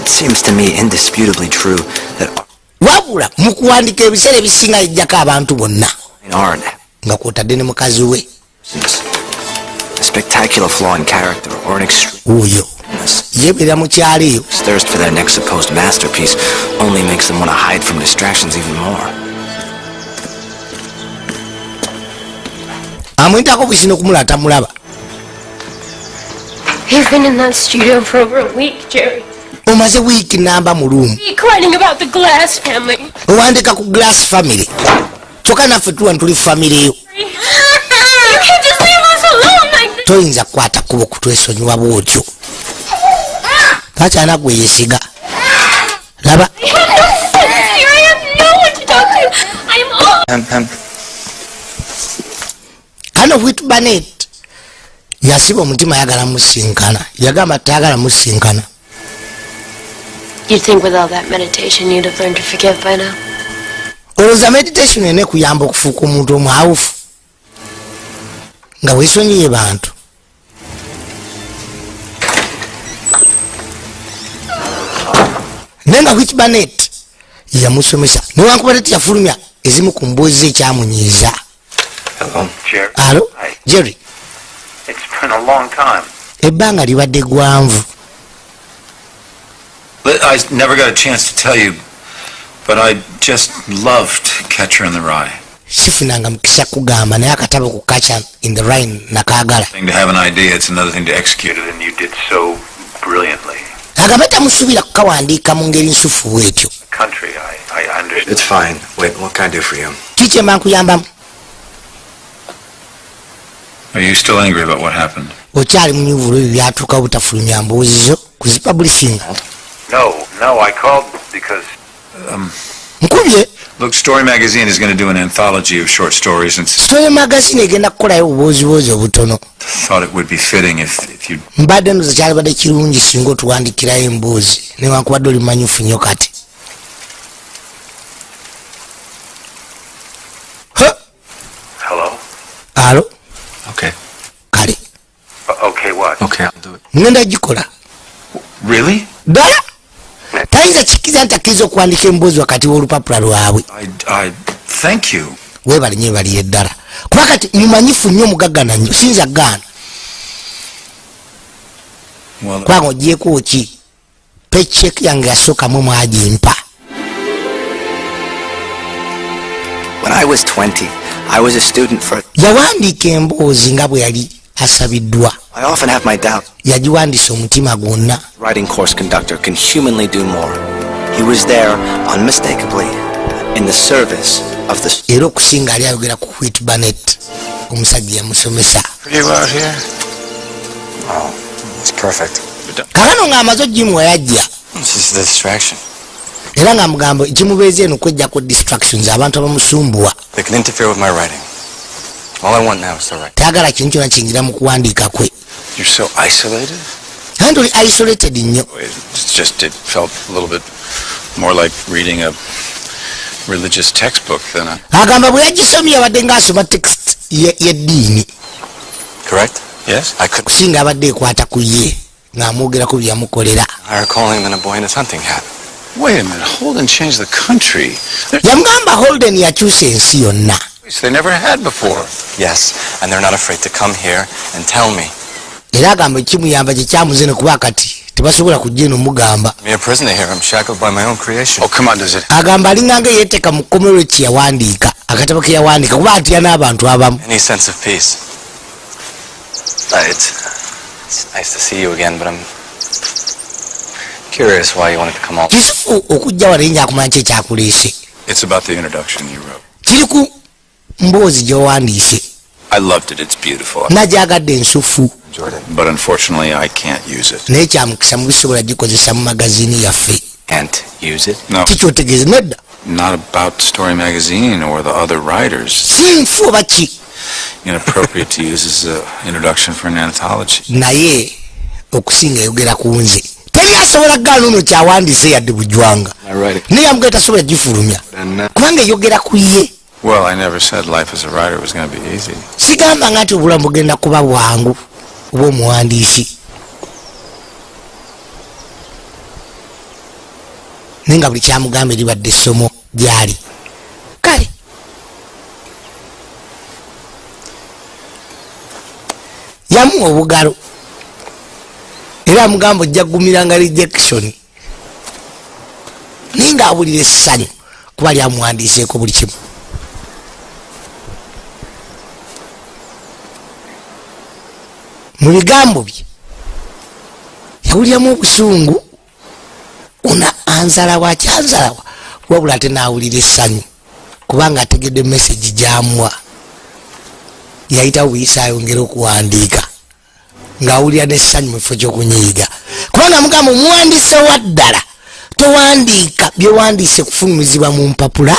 It seems to me indisputably true that Wabula mu kuwandiika ebiseera ebisinga yajjako abantu bonna art nga kw'otadde ne mukazi we. a spectacular flaw in character or an extreme Oyo yeebeera mu kyalo eyo. thirst for their next supposed masterpiece only makes them want to hide from distractions even more. Amuyitako bwisi n'okumulaba tamulaba. You've been in that studio for over a week, Jerry. Omaze wiiki namba mu luumu Week writing about the Glass family. owandika ku Glass family, kyokka naffe tuwa tuli family yo. You can't just leave us alone like this. Toyinza kukwata kkubo kutwesonyiwa bw'otyo. Takyalina gwe yeesiga. Laba I have no friends here. I have no one to talk to. I am all Kano Whit Burnett yasiba omutima ayagala musinkana, yagamba tayagala musinkana. You'd think with all that meditation you'd have learned to forgive by now. Olowooza meditation ene kuyamba okufuuka omuntu omwawufu nga weesonyiye bantu. Naye nga Whit Burnett yamusomesa newankubadde teyafulumya ezimu ku mboozi ze ekyamunyiiza. Hello. Jerry. Alo, Jerry. It's been a long time. Ebbanga libadde gwanvu. I never got a chance to tell you, but I just loved Catcher in the Rye. Sifunanga mukisa kugamba, naye akatabo ku Catcher in the Rye nakaagala. Thing to have an idea, it's another thing to execute it. And you did so brilliantly. Agamba tamusuubira kukawandiika mu ngeri nsufu bw'etyo. Country, I understand. It's fine. Wait, what can I do for you? Kiki kye mba nkuyambamu? Are you still angry about what happened? Okyali munyiivu olw'ebyo byatuuka obutafulumya mboozi zo kuzipublishinga? No, I called because Nkubye. Look, Story Magazine is going to do an anthology of short stories, and Story Magazine egenda kukolayo obubooziboozi obutono. thought it would be fitting if you Mbadde ndoza kyalibadde kirungi singa otuwandikirayo emboozi newankubadde oli mumanyufu nnyo kati. Hello? Alo? Okay. Kale. Okay, what? Okay, I'll do it. Ngenda gikola. Really? Ddala? Tayinza kikkiriza nti akkiriza okuwandiika emboozi wakati w'olupapula lwabwe. I thank you. Weebale nnyo, weebalire ddala. Kuba kati mumanyifu nnyo, omugaggana nnyo, siyinza kugaana. Well, Kubanga oggyeeko ki? Paycheck yange yasookamu mwagimpa. When I was 20, I was a student for. Yawandiika emboozi nga bwe yali asabiddwa. I often have my doubts. Yagiwandiisa omutima gwonna. Writing course conductor can humanly do more. He was there unmistakably in the service of the. Era okusinga ali ayogera ku Whit Burnett, omusajja yamusomesa. Pretty well here. Oh, it's perfect. Kakano ng'amaze ogimuwa yajja. This is the distraction. Era ng'amugamba ekimubeezi eno kwejjako distractions, abantu abamusumbuwa. They can interfere with my writing. All I want now is to write. Tayagala kintu kyonna kiyingira mu kuwandiika kwe. You're so isolated. Anti oli isolated nnyo. It's just it felt a little bit more like reading a religious textbook than a. Agamba bwe yagisomye yabadde ng'asoma text y'eddiini. Correct? Yes. I could. Kusinga abadde ekwata ku ye ng'amwogerako bye yamukolera. Higher calling than a boy in his hunting hat. Wait a minute, Holden changed the country. Yamugamba Holden yakyusa ensi yonna. They never had before. Yes, and they're not afraid to come here and tell me. Era agamba ekimuyamba kye kyamuze ne kuba kati tebasobola kujja eno mugamba. Me a prisoner here, I'm shackled by my own creation. Oh, come on, does it? Agamba alinganga yeeteeka mu kkomero kye yawandiika, akatabo ke yawandiika kuba atya n'abantu abamu. Any sense of peace. It's nice to see you again, but I'm curious why you wanted to come all. Kisufu okujja wano yinza akumanya ki ekyakuleese. It's about the introduction you wrote. Kiri ku mboozi gy'owandiise. I loved it. It's beautiful. Nagyagadde ensufu. But unfortunately, I can't use it. Naye kyamukisa mu bisobola gikozesa mu magazini yaffe. Can't use it? No. Kikyotegeeza nedda. Not about Story Magazine or the other writers. Si nfu oba ki. Inappropriate to use as an introduction for an anthology. Naye okusinga eyogera ku nze. Teri asobola kugaana ono kyawandiise yadde bujwanga. Naye yamugamba tasobola gifulumya. Kubanga eyogera ku ye. Well, I never said life as a writer was going to be easy. Sigamba nga nti obulamu bugenda kuba bwangu oba omuwandiisi. Naye nga buli kyamugamba eribadde essomo gy'ali. Kale. Yamuwa obugalo. Era amugamba ojja kugumiranga rejection. Naye ng'awulira essanyu kuba lyamuwandiiseeko buli kimu. Mu bigambo bye yawuliramu obusungu, ona anzalawa akyanzalawa, wabula ate n'awulira essanyu kubanga ategedde message gy'amuwa. Yayitawo buyisa ayongera okuwandiika ng'awulira n'essanyu mu kifo ky'okunyiiga, kubanga amugamba omuwandiise wa ddala towandiika byewandiise kufulumizibwa mu mpapula,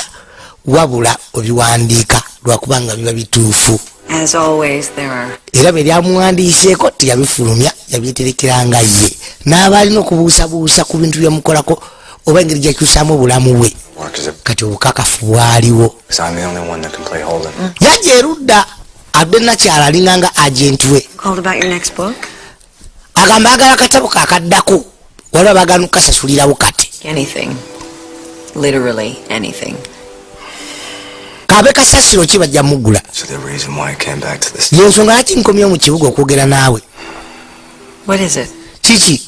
wabula obiwandiika lwakubanga biba bituufu. As always, there are. Era bwe lyamuwandiiseeko teyabifulumya, yabyeterekeranga ye. N'aba alina okubuusabuusa ku bintu byamukolako oba engeri gy'akyusaamu obulamu bwe. Kati obukakafu bwaliwo. Yajja erudda adde nakyala alinganga agenti we. Called about your next book? Agamba agala akatabo kaakaddako, waliwo abaagala okukasasulirawo kati. Anything. Literally anything. Kabe kasasiro ki bajja mugula. So the reason why I came back to this. Yensonga lwaki nkomyewo mu kibuga okwogera naawe. What is it? Kiki?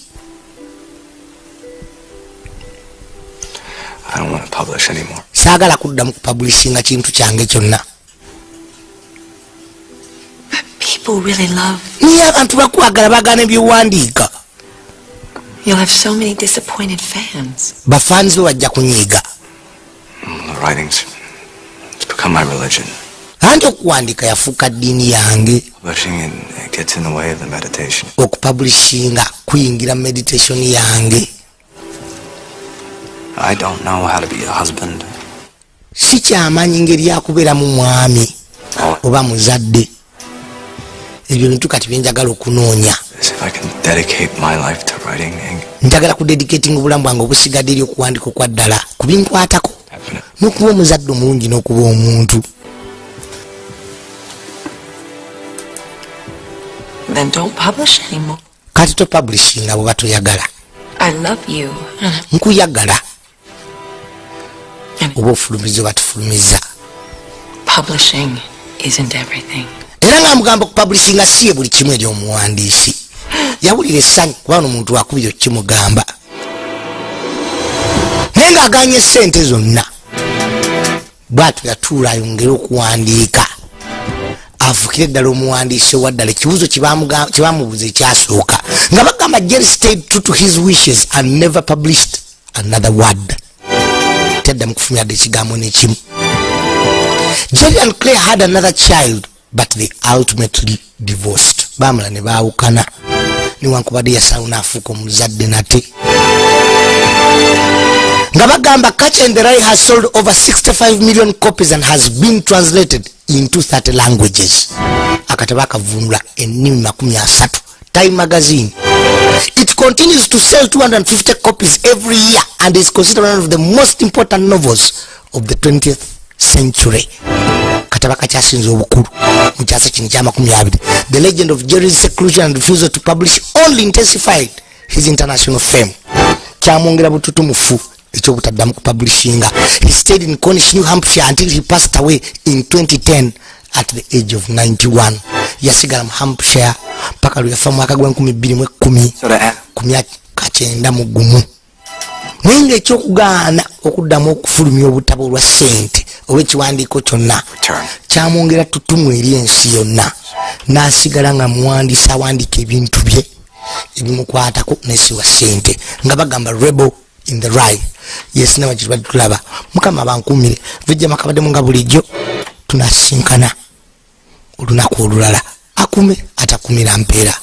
I don't want to publish anymore. Saagala kuddamu kupublishinga kintu kyange kyonna. People really love. Naye abantu bakwagala baagaana ebyowandiika. You'll have so many disappointed fans. Bafaanzi bo bajja kunyiiga. The writings, it's become my religion. Anti okuwandiika yafuuka ddiini yange. Publishing it gets in the way of the meditation. Okupublishinga kuyingira meditation yange. I don't know how to be a husband. Sikyamanyi ngeri yakubeeramu mwami oba muzadde. Ebyo bintu kati bye njagala okunoonya. If I can dedicate my life to writing and Njagala kudedicating obulamu bwange obusigadde eri okuwandiika okwa ddala ku binkwatako n'okuba omuzadde omulungi n'okuba omuntu. Then don't publish anymore. Kati to publishinga bw'oba toyagala. I love you. Nkuyagala. Oba ofulumiza oba tufulumiza. Publishing isn't everything. Era ng'amugamba okupublishinga si ye buli kimu eri omuwandiisi. Yawulira essanyu kubanga omuntu akubira okukimugamba. Naye ng'aganye ssente zonna. Bwatyo yatuula ayongere okuwandiika, afukire ddala omuwandiisi owa ddala. Ekibuuzo kyebamubuuza ekyasooka nga bagamba, Jerry stayed true to his wishes and never published another word. Tedda mukufumya dde ekigambo nekimu. Jerry and Claire had another child, but they ultimately divorced. Bamala ne baawukana, newankubadde yasalawo n'afuuka omuzadde nate. Nga bagamba, Catcher in the Rye has sold over 65 million copies and has been translated into 30 languages. Akatabo akavunula ennimi 30. Time Magazine. It continues to sell 250 copies every year and is considered one of the most important novels of the 20th century. Katabo kakyasinze obukulu mu kyasa kino ekya 20. The legend of Jerry's seclusion and refusal to publish only intensified his international fame. Kyamwongera bututumufu ekyobutaddamu kupublishinga. He stayed in Cornish, New Hampshire until he passed away in 2010 at the age of 91. Yasigala mu Hampshire paka lwe yafa mwaka gwa 2010 ku myaka 91. Naye nga ekyokugaana okuddamu okufulumya obutabo olwa ssente oba ekiwandiiko kyonna kyamwongera tutumu eri ensi yonna, n'asigala nga muwandiisi awandiika ebintu bye ebimukwatako nesiwa ssente. Nga bagamba, Rebel in the Rye yesinema kyetubadde tulaba. Mukama abankuumire. Vijja makabaddemu nga bulijjo. Tunasinkana olunaku olulala. Akume atakumira mpeera.